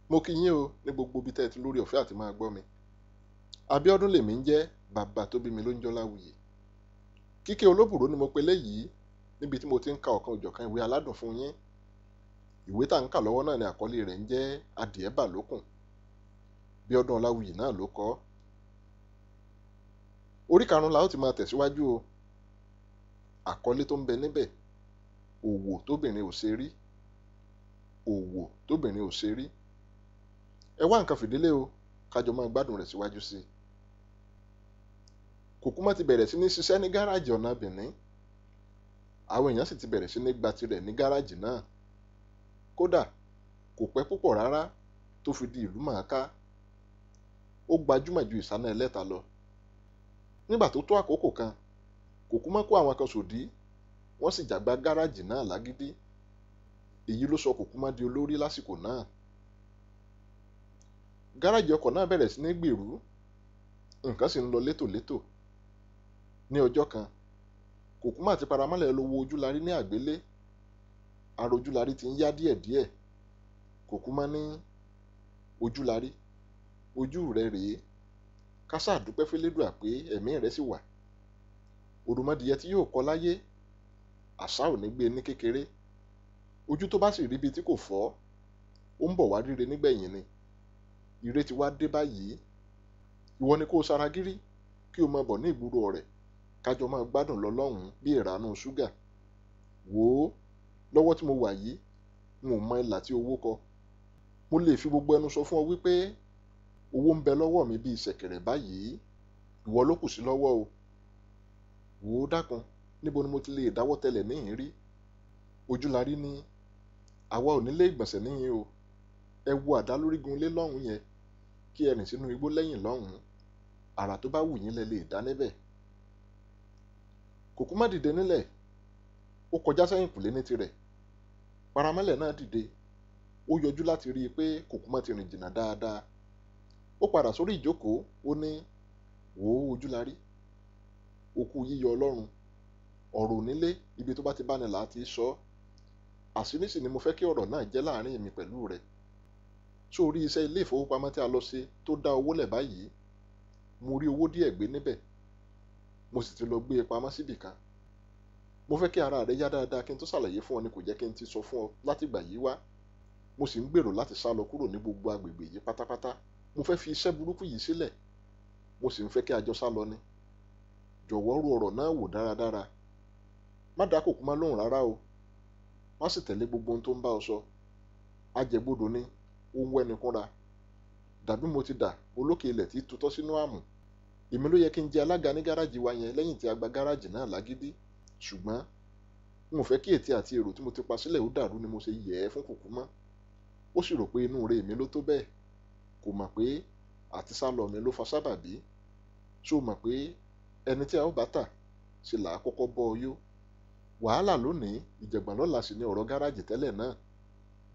Mo kí yín o ní gbogbo ibi tẹ́ ẹ ti lórí ọ̀fẹ́ àti máa gbọ́ mi. Abíọ́dún lèmi ń jẹ́, bàbá tó bí mi ló ń jọ́ Láwùyí. Kíkẹ́ Olóbùrò ni mo pe léyìí níbi tí mo ti ń ka ọ̀kan òjọ̀kan ìwé aládùn fún yín. Ìwé tá ń kà lọ́wọ́ náà ni àkọlé rẹ̀ ń jẹ́ Adìẹ bà lókùn. Bíọ́dún Ọláwuyì náà ló kọ. Orí karùn-ún la ó ti máa tẹ̀síwájú o. Àkọlé tó ń bẹ níbẹ̀, òwò tóbìnrin ò ṣe rí. Òwò tóbìnrin ò ṣe rí. Ẹ wá nǹkan fìdílé o, kájọ máa gbádùn rẹ̀ síwájú sí i. Kòkúmọ́ ti bẹ̀rẹ̀ sí ní ṣiṣẹ́ ní gáràjì ọ̀nà Benin. Àwọn èèyàn sì ti bẹ̀rẹ̀ sí ní gba tirẹ̀ ní gáràjì náà. Kódà kò pẹ́ púpọ̀ rárá tó fi di ìlú mọ̀ọ́ká. Ó gbajúmọ̀ ju Ìsáná Ẹlẹ́ta lọ. Nígbà tó tó àkókò kan, Kòkúmọ́ kó àwọn kan sòdí, wọ́n sì jàgbá gáràjì náà lágídí. Èyí ló sọ Kòkúmọ́ di olórí lásìkò náà. Gáràjì ọkọ̀ náà bẹ̀rẹ̀ sí ní gbèrú, nǹkan sì ń lọ létòlétò. Ní ọjọ́ kan, Kòkúmọ́ àti Paramọ́lẹ̀ lọ wo Ojúlarí ní àgbélé. Ara Ojúlarí ti ń yá díẹ̀díẹ̀. Kòkúmọ́ ní, Ojúlarí, ojú rẹ rèé. Ká sáà dúpẹ́ f'Elédùà pé ẹ̀mí rẹ sì wà. Òròmọdìẹ tí yóò kọ láyé, àṣá ò ní gbé ní kékeré. Ojú tó bá sì ríbi tí kò fọ́, ó ń bọ̀ wá ríre nígbẹ̀yìn ni. Ire ti wá dé báyìí. Ìwọ ni kó o sara gírí kí o máa bọ̀ ní ìgboro ọ̀rẹ́, kájọ máa gbádùn lọ lọ́hùn-ún bí ìránú ṣúgà. Wò ó, lọ́wọ́ tí mo wà yìí, n ò mọ ìlà tí owó kọ. Mo lè fi gbogbo ẹnu sọ fún ọ wípé owó ń bẹ lọ́wọ́ mi bí ìṣẹ̀kẹ̀rẹ̀ báyìí. Ìwọ ló kù sí lọ́wọ́ o. Wò ó dákun, níbo ni mo ti lè dáwọ́ tẹ́lẹ̀ níhìn rí? Ojúlarí ní, àwa ò nílé ìgbọ̀nsẹ̀ níhìn o. Ẹ wo àdá lórígun ilé lọ́hùn yẹn, kí ẹ rìn sínú igbó lẹ́yìn lọ́hùn. Àrà tó bá wù yín lẹ lè dá níbẹ̀. Kòkúmọ́ dìde nílẹ̀, ó kọjá sẹ́yìnkùlé ní tirẹ̀. Paramọ́lẹ̀ náà dìde, ó yọjú láti rí i pé Kòkúmọ́ ti rìn jìnnà dáadáa. Ó padà sórí ìjókòó, ó ní, wò ó Ojúlarí, òkú yíyọ Ọlọ́run. Ọ̀rọ̀ onílé, ibi tó bá ti báni là á ti sọ. Àṣírí sì ni mo fẹ́ kí ọ̀rọ̀ náà jẹ́ láàrin èmi pẹ̀lú rẹ. Ṣé o rí iṣẹ́ ilé ìfowópamọ́ tí a lọ ṣe tó dá owó lẹ̀ báyìí? Mo rí owó díẹ̀ gbé níbẹ̀, mo sì ti lọ gbé e pamọ́ síbì kan. Mo fẹ́ kí ara rẹ yá dáadáa kí n tó ṣàlàyé fún ọ ni kò jẹ́ kí n ti sọ fún ọ látìgbà yìí wá. Mo sì ń gbèrò láti sá lọ kúrò ní gbogbo agbègbè yìí pátápátá. Mo fẹ́ fi iṣẹ́ burúkú yìí sílẹ̀, mo sì ń fẹ́ kí a jọ sá lọ ni. Jọ̀wọ́ ro ọ̀rọ̀ náà wò dáradára. Má dá Kòkúmọ́ lóhùn rárá o. Má sì tẹ̀lé gbogbo ohun tó ń bá ọ sọ. Ajẹgbodò ni, ó ń wẹ́ni kúnra. Dàbí mo ti dà, olókè ilẹ̀ tí tutọ́ sínú àmù. Èmi ló yẹ kí n jẹ alága ní gáràjì wa yẹn lẹ́yìn tí a gba gáràjì náà lágídí. Ṣùgbọ́n n ò fẹ́ kí ète àti èrò tí mo ti pa sílẹ̀ ó dàrú ni mo ṣe yẹ̀ ẹ́ fún Kòkúmọ́. Ó sì rò pé inú rẹ̀ èmi ló tó bẹ́ẹ̀. Kò mọ̀ pé àti sálọ mi ló fa sábàbí. Ṣé o mọ̀ pé ẹni tí a ó bá tà ṣe là á kọ́kọ́ bọ́ ọ yó? Wàhálà lónìí, ìjẹ̀gbọ̀n lọ́la sì ni ọ̀rọ̀ gáràjì tẹ́lẹ̀ náà.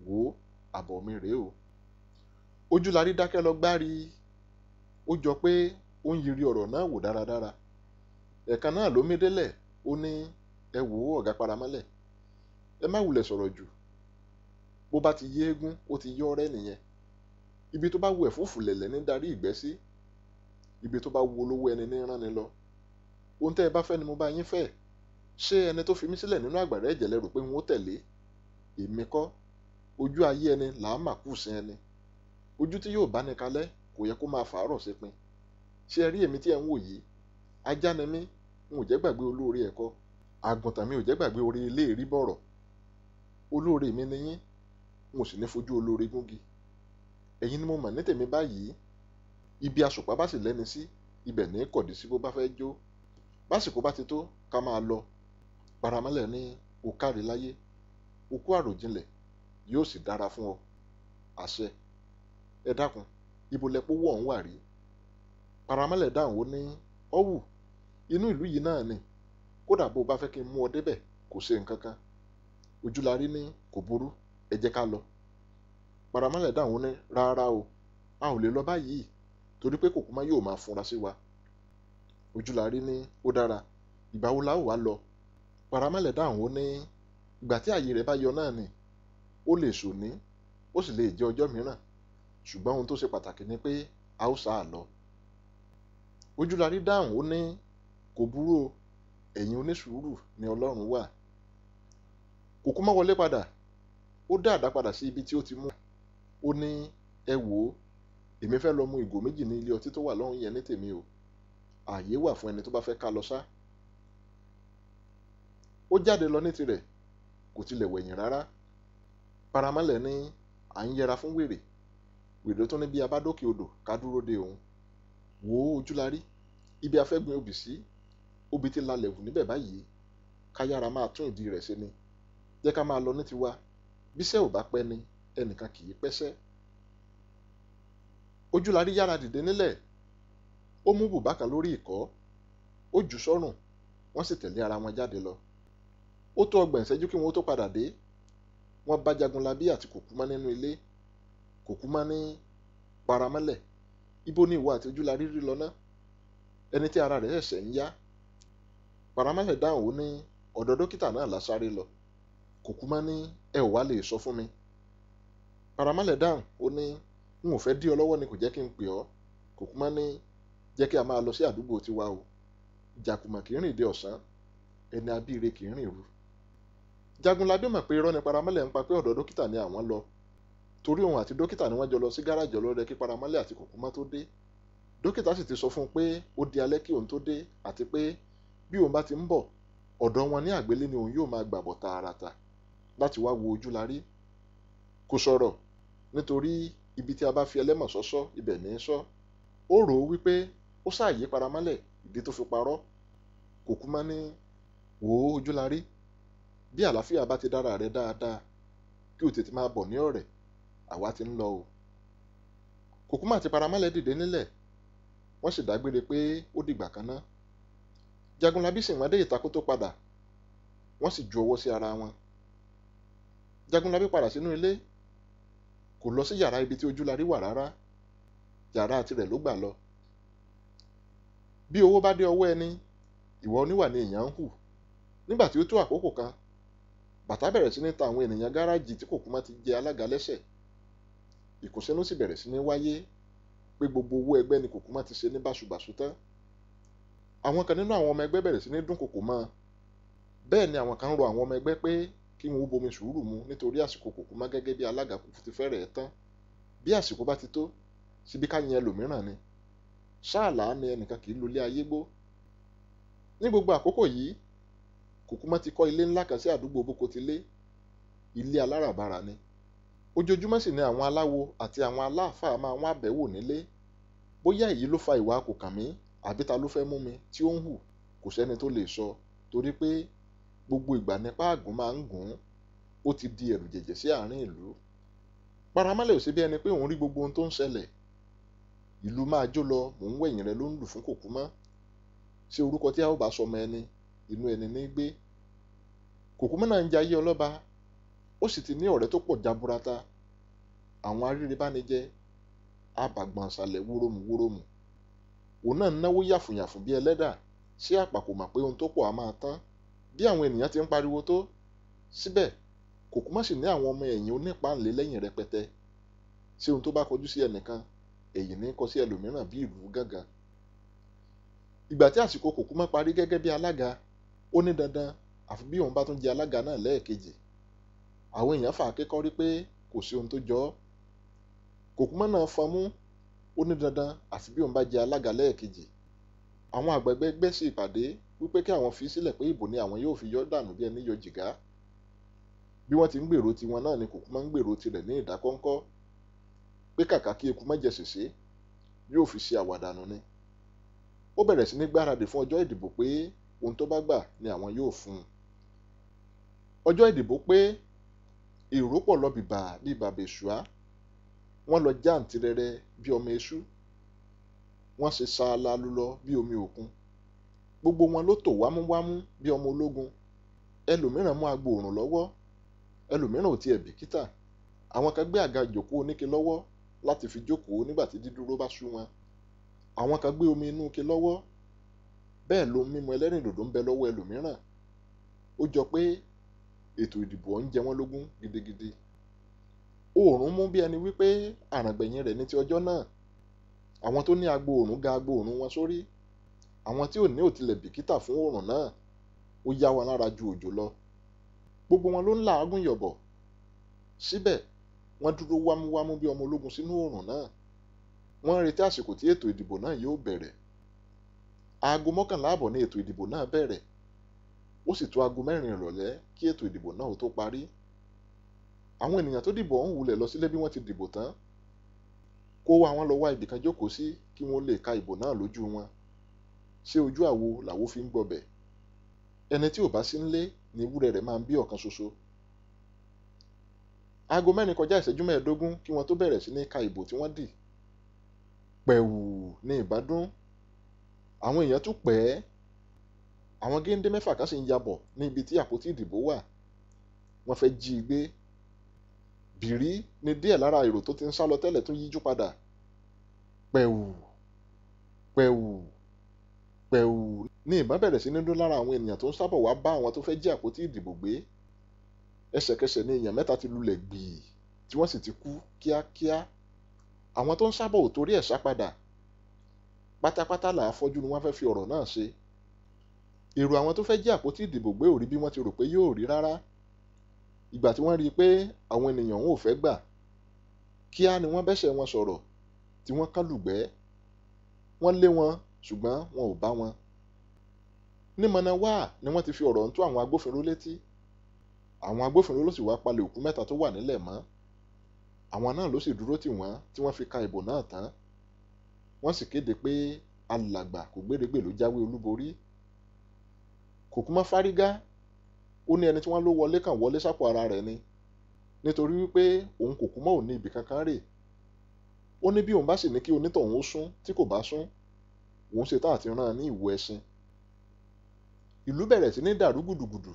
Wò ó, àbọ̀ mi rèé o. Ojúlarí dákẹ́ lọ gbárí. Ó jọ pé ó ń yiri ọ̀rọ̀ náà wò dáradára. Ẹ̀kan náà ló mí délẹ̀, ó ní, ẹ wò ó ọ̀gá Paramọ́lẹ̀. Ẹ má wulẹ̀ sọ̀rọ̀ jù. Bó bá ti yé eégún, ó ti yọ́ ọ̀rẹ́ nìyẹn. Ibi tó bá wu ẹ̀fúùfù lẹ̀lẹ̀ ní darí ìgbẹ́ sí. Ibi tó bá wu olówó ẹni ní rán ni lọ. Ohun tẹ́ ẹ bá fẹ́ ni mo bá yín fẹ́. Ṣé ẹni tó fi mí sílẹ̀ nínú àgbàrá ẹ̀jẹ̀ lẹ rò pé n ó tẹ̀lé? Èmi kọ́. Ojú ayé ẹni là á mà kú sí ẹni. Ojú tí yóò bá ni kalẹ̀ kò yẹ kó máa fàárọ̀ sípin. Ṣé ẹ rí èmi tí ẹ ń wò yìí? Ajá ni mí, n ò jẹ́ gbàgbé olóore ẹ̀kọ́. Àgùntàn mi ò jẹ́ gbàgbé orí ilé ìrí bọ̀rọ̀. Olóore mi ni yín, n ò sì ní fojú olóore gúngi. Ẹ̀yin ni mo mọ̀ ní tèmi báyìí. Ibi aṣùpá bá sì lẹ́ni sí, ibẹ̀ ní kọ̀dí sí bó bá fẹ́ jó. Básìkò bá ti tó, ká máa lọ. Paramọ́lẹ̀ ní o káre láyé, o kú àròjinlẹ̀, yóò sì dára fún ọ. Àṣẹ. Ẹ dákun, ibo lẹ pé owó ọ̀hún wà rí? Paramọ́lẹ̀ dáhùn ó ní, ọ́wù, inú ìlú yìí náà ni. Kódà bó o bá fẹ́ kí n mú ọ débẹ̀, kò ṣe nǹkan kan. Ojúlarí ní kò burú, ẹ jẹ́ ká lọ. Paramọ́lẹ̀ dáhùn ó ní, rárá o, a ò lè lọ báyìí torí pé Kòkúmọ́ yóò máa funra sí wa. Ojúlarí ní ó dára, ìgbà wo la ó wá lọ? Paramọ́lẹ̀ dáhùn ó ní, ìgbà tí ààyè rẹ̀ bá yọ náà ni. Ó lè sòní, ó sì lè jẹ́ ọjọ́ mìíràn. Ṣùgbọ́n ohun tó ṣe pàtàkì ni pé a ó sáà lọ. Ojúlarí dáhùn, ó ní kò burú o, ẹ̀yin onísùúrù ni Ọlọ́run wà. Kòkúmọ́ wọlé padà, ó dá àdá padà sí ibi tí ó ti mú. Ó ní ẹ wò ó, èmi fẹ́ lọ mu ìgò méjì ní ilé ọtí tó wà lọ́hùn yẹn ní tèmi o. Ààyè wà fún ẹni tó bá fẹ́ ká lọ sá. Ó jáde lọ ní tirẹ̀, kò tilẹ̀ wẹ̀yìn rárá. Paramọ́lẹ̀ ní à ń yẹra fún wèrè. Wèrè tó ní bí a bá dókè odò ká dúró de òun. Wò ó Ojúlarí, ibi a fẹ́ gbin obì sí, obì ti lalẹ̀ wù níbẹ̀ báyìí. Ká yára máa tún ìdí rẹ̀ ṣe ni. Jẹ́ ká máa lọ ní tiwa. Bíṣẹ́ ò bá pẹ́ ni, ẹnìkan kì í pẹ́ṣẹ́. Ojúlarí yára dìde nílẹ̀. Ó mú bùbá kan lórí ìkọ́, ó jù sọ́rùn, wọ́n sì tẹ̀lé ara wọn jáde lọ. Ó tó ọgbọ̀n ìṣẹ́jú kí wọ́n tó padà dé. Wọ́n bá Jagunlabí àti Kòkúmọ́ nínú ilé. Kòkúmọ́ ní Paramọ́lẹ̀, ibo ni ìwọ àti Ojúlarí rí lọ ná? Ẹni tí ara rẹ̀ ṣẹ̀ṣẹ̀ ń yá. Paramọ́lẹ̀ dáhùn, ó ní ọ̀dọ̀ dókítà náà la sáré lọ. Kòkúmọ́ ní ẹ ò wá lè sọ fún mi. Paramọ́lẹ̀ dáhùn, ó ní n ò fẹ́ dí ọ lọ́wọ́ ni kò jẹ́ kí n pè ọ́. Kòkúmọ́ ní jẹ́ kí a máa lọ sí àdúgbò tiwa o. Ìjàkùmọ̀ kì í rìn dé ọ̀sán, ẹni abíire kì í rìn rú. Jagunlabí mọ̀ pé irọ́ ni Paramọ́lẹ̀ ń pa pé ọ̀dọ̀ dókítà ni àwọn lọ. Torí òun àti dókítà ni wọ́n jọ lọ sí gáràjì ọlọ́dẹ kí Paramọ́lẹ̀ àti Kòkúmọ́ tó dé. Dókítà sì ti sọ fún un pé ó di alẹ́ kí òun tó dé àti pé bí òun bá ti ń bọ̀, ọ̀dọ̀ wọn ní àgbélé ni òun yóò máa gbàbọ̀ tààràtà láti wá wo Ojúlarí. Kò sọ̀rọ̀ nítorí ibi tí a bá fi ẹlẹ́mọ̀ sọ́sọ́ ibẹ̀ ní í sọ. Ó rò ó wípé ó ṣàyè Paramọ́lẹ̀ ìdí tó fi parọ́. Kòkúmọ́ ní wò ó Ojúlarí, bí àlàáfíà bá ti dára rẹ dáadáa, kí o tètè máa bọ̀ ní ọ̀rẹ́, àwa ti ń lọ o. Kòkúmọ́ àti Paramọ́lẹ̀ dìde nílẹ̀, wọ́n sì dágbére pé ó dìgbà kan ná. Jagunlabí sì wọ́n dé ìta kó tó padà, wọ́n sì ju ọwọ́ sí ara wọn. Jagunlabí padà sínú ilé, kò lọ sí yàrá ibi tí Ojúlarí wà rárá, yàrá tirẹ̀ ló gbà lọ. Bí owó bá dé ọwọ́ ẹni, ìwà oníwà ni èèyàn ń hù. Nígbà tí ó tó àkókò kan, bàtà bẹ̀rẹ̀ sí ní ta àwọn ènìyàn gáràjì tí Kòkúmọ́ ti jẹ alága lẹ́sẹ̀. Ìkùnsínú sì bẹ̀rẹ̀ sí ní wáyé pé gbogbo owó ẹgbẹ́ ni Kòkúmọ́ ti ṣe ní báṣubàṣu tán. Àwọn kan nínú àwọn ọmọ ẹgbẹ́ bẹ̀rẹ̀ sí ní dúnkokò mọ́. Bẹ́ẹ̀ ni àwọn kan ń rọ àwọn ọmọ ẹgbẹ́ pé kí wọn ó bomi sùúrù mu nítorí àsìkò Kòkúmọ́ gẹ́gẹ́ bí alága kúkú ti fẹ́rẹ̀ẹ́ tán. Bí àsìkò bá ti tó, síbí ká yan ẹlòmíràn ni. Ṣáàlà ni ẹnìkan kì í lulẹ̀ ayé gbó. Ní gbogbo àkókò yìí, Kòkúmọ́ ti kọ́ ilé ńlá kan sí àdúgbò Bókotilé. Ilé aláràbarà ni. Ojoojúmọ́ sì ni àwọn aláwo àti àwọn aláàfáà máa wá bẹ̀wò nílé. Bóyá èyí ló fa ìwà kòkànmí àbí ta ló fẹ́ mú mi tí ó ń hù, kò sẹ́ni tó lè sọ torí pé gbogbo ìgbà ni páàgùn máa ń gùn ún. Ó ti di ẹ̀rù jẹ̀jẹ̀ sí àárín ìlú. Paramọ́lẹ̀ ò ṣe bí ẹni pé òun rí gbogbo ohun tó ń ṣẹlẹ̀. Ìlú máa jó lọ, mò ń wẹ̀yìn rẹ ló ń lù fún Kòkúmọ́. Ṣé orúkọ tí a ó bá sọmọ ẹni, inú ẹni ní gbé? Kòkúmọ́ náà ń jayé ọlọ́ba, ó sì ti ní ọ̀rẹ́ tó pọ̀ jaburata. Àwọn aríribánijẹ, abàgbọ̀nṣàlẹ̀ wórómù wórómù. Òun náà ń náwó yàfùnyàfùn bí ẹlẹ́dà. Ṣé àpà kò mọ̀ pé ohun tó pọ̀ á máa tán? Bí àwọn ènìyàn ti ń pariwo tó, síbẹ̀ Kòkúmọ́ sì ní àwọn ọmọ ẹ̀yìn onípáǹle lẹ́yìn rẹpẹtẹ. Ṣé ohun tó bá kọjú sí ẹnìkan, èyí ní kọ sí ẹlòmíràn bí ìlú gángan. Ìgbà tí àsìkò Kòkúmọ́ parí gẹ́gẹ́ bí alága, ó ní dandan àfi bí òun bá tún jẹ alága náà lẹ́ẹ̀kejì. Àwọn èèyàn fà á kékọ́rí pé kò sí ohun tó jọ ọ́. Kòkúmọ́ náà fọnmú, ó ní dandan àfi bí òun bá jẹ alága lẹ́ẹ̀kejì. Àwọn àgbàgbẹ́ ẹgbẹ́ sí ìpàdé wípé kí àwọn fi sílẹ̀ pé ìbò ni àwọn yóò fi yọ́ dànù bí ẹni yọ jìgá. Bí wọ́n ti ń gbèrò tiwọn náà ni Kòkúmọ́ ń gbèrò tirẹ̀ ní ìdákọ́ńkọ́ pé kàkà kí eku má jẹ sèsé, yóò fi ṣe àwàdànù ni. Ó bẹ̀rẹ̀ sí ní gbáradì fún ọjọ́ ìdìbò pé ohun tó bá gbà ni àwọn yóò fún un. Ọjọ́ ìdìbò pé èrò pọ̀ lọ bìbà bíi bàbá èṣùá. Wọ́n lọ jáǹtirẹrẹ bí ọmọ eṣú. Wọ́n ṣe ṣaalalu lọ bí omi òkun. Gbogbo wọn ló tò wámúwámú bí ọmọ ológun. Ẹlòmíràn mú agbòòrùn lọ́wọ́, ẹlòmíràn ò tiẹ̀ bìkítà. Àwọn kan gbé àga ìjókòó oníke lọ́wọ́ láti fi jókòó nígbà tí dídúró bá sú wọn. Àwọn kan gbé omi inú ike lọ́wọ́, bẹ́ẹ̀ lohun mímu ẹlẹ́rìndòdò ń bẹ lọ́wọ́ ẹlòmíràn. Ó jọ pé ètò ìdìbò ọ̀hún jẹ wọ́n lógún gidigidi. Oòrùn mú bí ẹni wípé àràǹgbẹ̀yìn rẹ̀ ní ti ọjọ́ náà. Àwọn tó ní agbo oòrùn ga agbo oòrùn wọn sórí. Àwọn tí ò ní ò tilẹ̀ bìkítà fún oòrùn náà. Ó yá wọn lára ju òjò lọ. Gbogbo wọn ló ń làágùn yọ̀bọ̀. Síbẹ̀ wọ́n dúró wámúwámú bí ọmọ ológun sínú oòrùn náà. Wọ́n ń retí àsìkò tí ètò ìdìbò náà yóò bẹ̀rẹ̀. 11:30 ni ètò ìdìbò náà bẹ̀rẹ̀. Ó sì tó 4:00 ìrọ̀lẹ́ kí ètò ìdìbò náà ó tó parí. Àwọn ènìyàn tó dìbò ọ̀hún wulẹ̀ lọ sílé bí wọ́n ti dìbò tán. Kó wá wọn lọ wá ibìkan jókòó sí kí wọ́n lè ka ìbò náà lójú wọn. Ṣé ojú àwo làwo fi ń gbọbẹ̀? Ẹni tí ò bá sí nílé ni ewúrẹ́ rẹ̀ máa ń bí ọ̀kan ṣoṣo. 3:45 kí wọ́n tó bẹ̀rẹ̀ sí ní ka ìbò tí wọ́n dì. Pẹ̀wù ni ìbádùn. Àwọn èèyàn tún pẹ́. Àwọn géńdé mẹ́fà kan sì ń yabọ̀ ní ibi tí àpótí ìdìbò wà. Wọ́n fẹ́ jí i gbé. Bìrí ni díẹ̀ lára èrò tó ti ń sá lọ tẹ́lẹ̀ tún yíjú padà. Pẹ̀wù, pẹ̀wù, pẹ̀wù ní ìbọn bẹ̀rẹ̀ sí ní dún lára àwọn ènìyàn tó ń sábọ̀ wá bá àwọn tó fẹ́ jí àpótí ìdìbò gbé. Ẹsẹ̀kẹsẹ̀ ni èèyàn mẹ́ta ti lulẹ̀ gbìí tí wọ́n sì ti kú kíákíá. Àwọn tó ń sábọ̀ ò torí ẹ̀ sá padà. Pátápátá là á fọ́jú ni wọ́n fẹ́ fi ọ̀rọ̀ náà ṣe. Èrò àwọn tó fẹ́ jí àpótí ìdìbò gbé ò rí bí wọ́n ti rò pé yóò rí rárá. Ìgbà tí wọ́n rí i pé àwọn ènìyàn ò fẹ́ gbà, kíá ni wọ́n bẹ́sẹ̀ wọn sọ̀rọ̀ tí wọ́n kán lùgbẹ́. Wọ́n lé wọn ṣùgbọ́n wọn ò bá wọn. Ní Mọ̀nàwá ni wọ́n ti fi ọ̀rọ̀ ń tó àwọn agbófinró létí. Àwọn agbófinró ló sì wá palẹ̀ òkú mẹ́ta tó wà nílẹ̀ mọ́. Àwọn náà ló sì dúró tì wọ́n tí wọ́n fi ka ìbò náà tán. Wọ́n sì kéde pé alàgbà Kògbérègbè ló jáwé olúborí. Kòkúmọ́ fárígá. Ó ní ẹni tí wọ́n ló wọlé kàn wọlé sápò ara rẹ̀ ni. Nítorí wípé òun Kòkúmọ́ ò ní ibì kankan rè. Ó ní bí òun bá sì ní kí onítọ̀hún ó sún tí kò bá sún, òun ṣetán àti rán an ní ìwò ẹṣin. Ìlú bẹ̀rẹ̀ sí ní dàrú gùdùgùdù.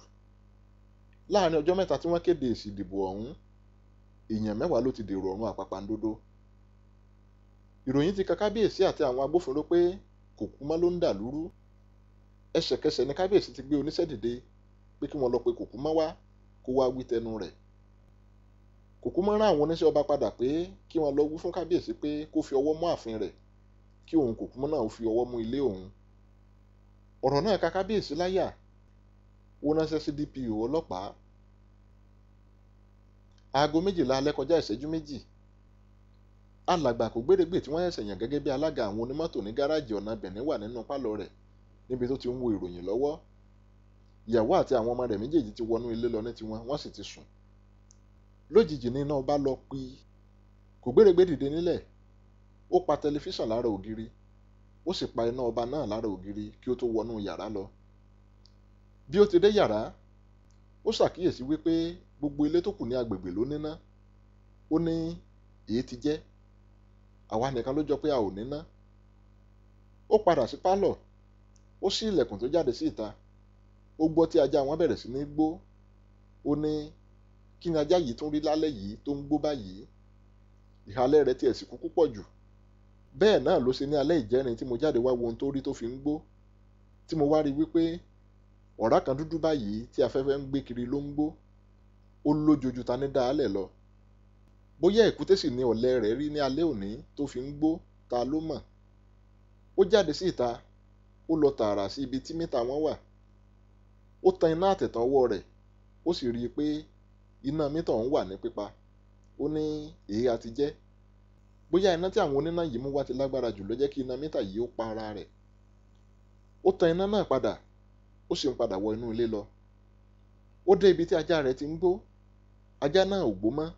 Láàárín ọjọ́ mẹ́ta tí wọ́n kéde èsì ìdìbò ọ̀hún, èèyàn mẹ́wàá ló ti dèrò ọ̀run àpàpàǹdodo. Ìròyìn ti ka kábíyèsí àti àwọn agbófinró pé Kòkúmọ́ ló ń dà lúrú. Ẹsẹ̀kẹsẹ̀ ni kábíyèsí ti gbé oníṣẹ́ dìde pé kí wọ́n lọ pe Kòkúmọ́ wá kó wá wí tẹnu rẹ̀. Kòkúmọ́ rán àwọn oníṣẹ́ ọba padà pé kí wọ́n lọ wí fún kábíyèsí pé kó fi ọwọ́ mú ààfin rẹ̀ kí òun Kòkúmọ́ náà ó fi ọwọ́ mú ilé òun. Ọ̀rọ̀ náà ka kábíyèsí láyà. Ó ránṣẹ́ sí DPO ọlọ́pàá. 12:02. Alàgbà Kògbérègbè tí wọ́n ṣẹ̀ṣẹ̀ yàn gẹ́gẹ́ bí alága àwọn onímọ́tò ní gáràjì ọ̀nà Bẹ̀ní wà nínú pálọ̀ rẹ̀ níbi tó ti ń wo ìròyìn lọ́wọ́. Ìyàwó àti àwọn ọmọ rẹ̀ méjèèjì ti wọnú ilé lọ ní tiwọn, wọ́n sì ti sùn. Lójijì ni iná ọba lọ pí. Kògbérègbè dìde nílẹ̀. Ó pa tẹlifíṣàn lára ògiri. Ó sì pa iná ọba náà lára ògiri kí ó tó wọnú yàrá lọ. Bí ó ti dé yàrá, ó ṣàkíyèsí wípé gbogbo ilé tó kù ní agbègbè ló níná. Ó ní èé ti jẹ́. Àwa nìkan ló jọ pé a ò níná. Ó padà sí pálọ̀. Ó ṣí ilẹ̀kùn tó jáde sí ìta. Ó gbọ́ tí ajá wọn bẹ̀rẹ̀ sí ní gbó. Ó ní kí ni ajá yìí tún rí lálẹ́ yìí tó ń gbó báyìí? Ìhàlẹ̀ rẹ̀ tiẹ̀ sì kúkú pọ̀ jù. Bẹ́ẹ̀ náà ló ṣe ní alẹ́ ìjẹrin tí mo jáde wá wo ohun tó rí tó fi ń gbó. Tí mo wá rí wípé ọ̀rá kan dúdú báyìí tí afẹ́fẹ́ ń gbé kiri ló ń gbó. Ó lójoojú ta ní dáálẹ̀ lọ. Bóyá èkúté sì ni ọ̀lẹ rẹ̀ rí ní alẹ́ òní tó fi ń gbó, ta ló mọ̀? Ó jáde sí ìta. Ó lọ tààrà sí ibi tí mítà wọn wà. Ó tan iná àtẹ̀tàn ọwọ́ rẹ̀. Ó sì rí i pé iná mítà ọ̀hún wà ní pípa. Ó ní èé a ti jẹ́. Bóyá iná tí àwọn oníná yìí mú wá ti lágbára jù ló jẹ́ kí iná mítà yìí ó pa ara rẹ̀. Ó tan iná náà padà. Ó sì ń padà wọ inú ilé lọ. Ó dé ibi tí ajá rẹ̀ ti ń gbó. Ajá náà ò gbó mọ́.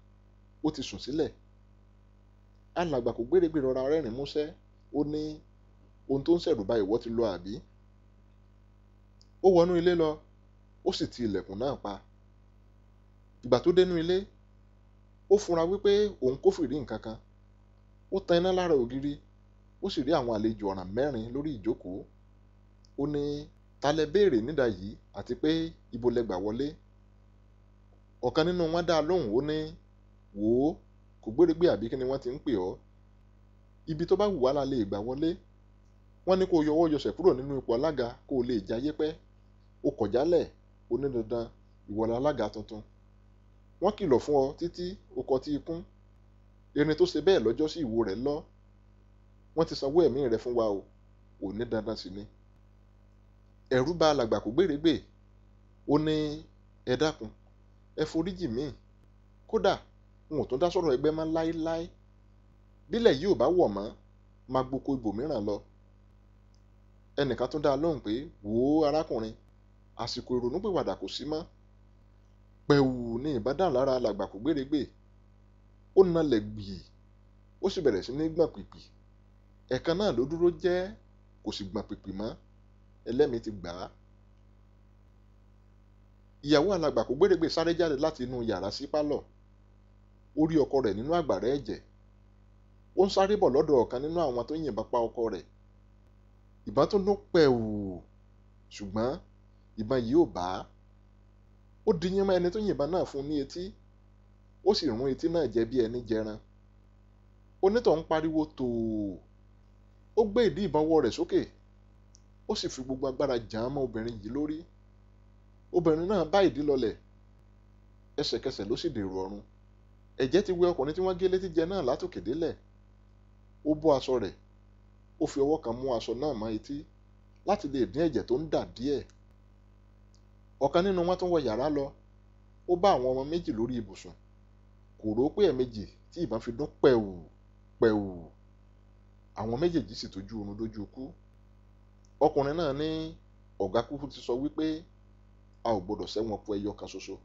Ó ti sùn sílẹ̀. Alàgbà Kògbérègbè rọra rẹ́rìn-ín músẹ́. Ó ní ohun tó ń ṣẹ̀rù ba ìwọ ti lọ àbí? Ó wọnú ilé lọ. Ó sì ti ilẹ̀kùn náà pa. Ìgbà tó dénú ilé, ó fura wípé òun kófìrí nǹkan kan. Ó tan iná lára ògiri. Ó sì rí àwọn àlejò ọ̀ràn mẹ́rin lórí ìjókòó. Ó ní ta lẹ béèrè nídà yìí àti pé ibo lẹ gbà wọlé? Ọ̀kan nínú wọn dá a lóhùn. Ó ní wò ó, Kògbérègbè àbí kí ni wọ́n ti ń pè ọ́? Ibi tó bá wù wá la lè gbà wọlé. Wọ́n ní kó yọwọ́ yọsẹ̀ kúrò nínú ipò alága kó o lè jayé pẹ́. Ó kọ̀ jálẹ̀, ó ní dandan ìwọ la alága tuntun. Wọ́n kìlọ̀ fún ọ títí o kọtí ikún. Erin tó ṣe bẹ́ẹ̀ lọ́jọ́ sí ìwo rẹ̀ lọ. Wọ́n ti sanwó ẹ̀mí rẹ̀ fún wa o, òní dandan sì ni. Ẹ̀rù bà alàgbà Kògbérègbè. Ó ní ẹ dákun, ẹ foríjì mí. Kódà n ò tún dá sọ̀rọ̀ ẹgbẹ́ mọ́ láéláé. Bílẹ̀ yìí ò bá wọ̀ mọ́, máa gboko ibòmíràn lọ. Ẹnìkan tún dá a lóhùn pé wò ó arákùnrin, àsìkò ìrònúpìwàdà kò sí mọ́. Pẹ̀wù ní ìbọn dà lára alàgbà Kògbérègbè. Ó nalẹ̀ gbì, ó sì bẹ̀rẹ̀ sí ní gbọ̀n pìpì. Ẹ̀ẹ̀kan náà ló dúró jẹ́, kò sì gbọ̀n pìpì mọ́. Ẹlẹ́mìí ti gbà á. Ìyàwó alàgbà Kògbérègbè sáré jáde láti inú yàrá sí pálọ̀. Ó rí ọkọ rẹ̀ nínú àgbàrá ẹ̀jẹ̀. Ó ń sáré bọ̀ lọ́dọ̀ ọ̀kan nínú àwọn tó yìnbọn pa ọkọ rẹ̀. Ìbọn tún dún pẹ̀wù, ṣùgbọ́n ìbọn yìí ò bá a. Ó diyín mọ́ ẹni tó yìnbọn náà fún ní etí, ó sì rún etí náà jẹ bí ẹni jẹran. Onítọ̀hún pariwo tòò. Ó gbé ìdí ìbọn ọwọ́ rẹ̀ sókè, ó sì fi gbogbo agbára jàn án mọ́ obìnrin yìí lórí. Obìnrin náà bá ìdí lọlẹ̀, ẹsẹ̀kẹsẹ̀ ló sì dèrò ọ̀run. Ẹ̀jẹ̀ ti wẹ ọkùnrin tí wọ́n gé létí jẹ náà látòkè délẹ̀. Ó bọ́ aṣọ rẹ̀, ó fi ọwọ́ kan mú aṣọ náà mọ́ etí láti lè dín ẹ̀jẹ̀ tó ń dà díẹ̀. Ọ̀kan nínú wọn tún wọ yàrá lọ, ó bá àwọn ọmọ méjì lórí ibùsùn. Kò rò pé ẹ̀ẹ̀mejì tí ìbọn fi dún pẹ̀wù pẹ̀wù. Àwọn méjèèjì sì tójú oorun dójú ikú. Ọkùnrin náà ní ọ̀gá kúkú ti sọ wípé a ò gbọdọ̀ ṣẹ́wọ̀n kú ẹyọ kan ṣoṣo.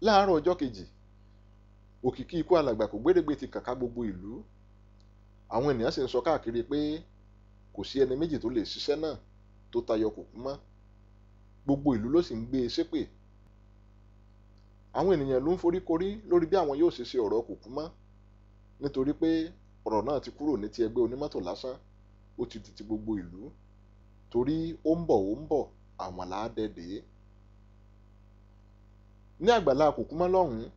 Láàárọ̀ ọjọ́ kejì, òkìkí ikú alàgbà Kògbérègbè ti kàn ká gbogbo ìlú. Àwọn ènìyàn sì ń sọ káàkiri pé kò sí ẹni méjì tó lè ṣiṣẹ́ náà tó tayọ Kòkúmọ́. Gbogbo ìlú ló sì ń gbé e ṣépè. Àwọn ènìyàn ló ń foríkorí lórí bí àwọn yóò ṣe ṣe ọ̀rọ̀ Kòkúmọ́, nítorí pé ọ̀rọ̀ náà ti kúrò ní ti ẹgbẹ́ onímọ́tò lásán, ó ti di ti gbogbo ìlú. Torí ó ń bọ̀ àwọn làádẹ́dẹ́. Ní àgbàlá Kòkúmọ́ lọ́hùn-ún,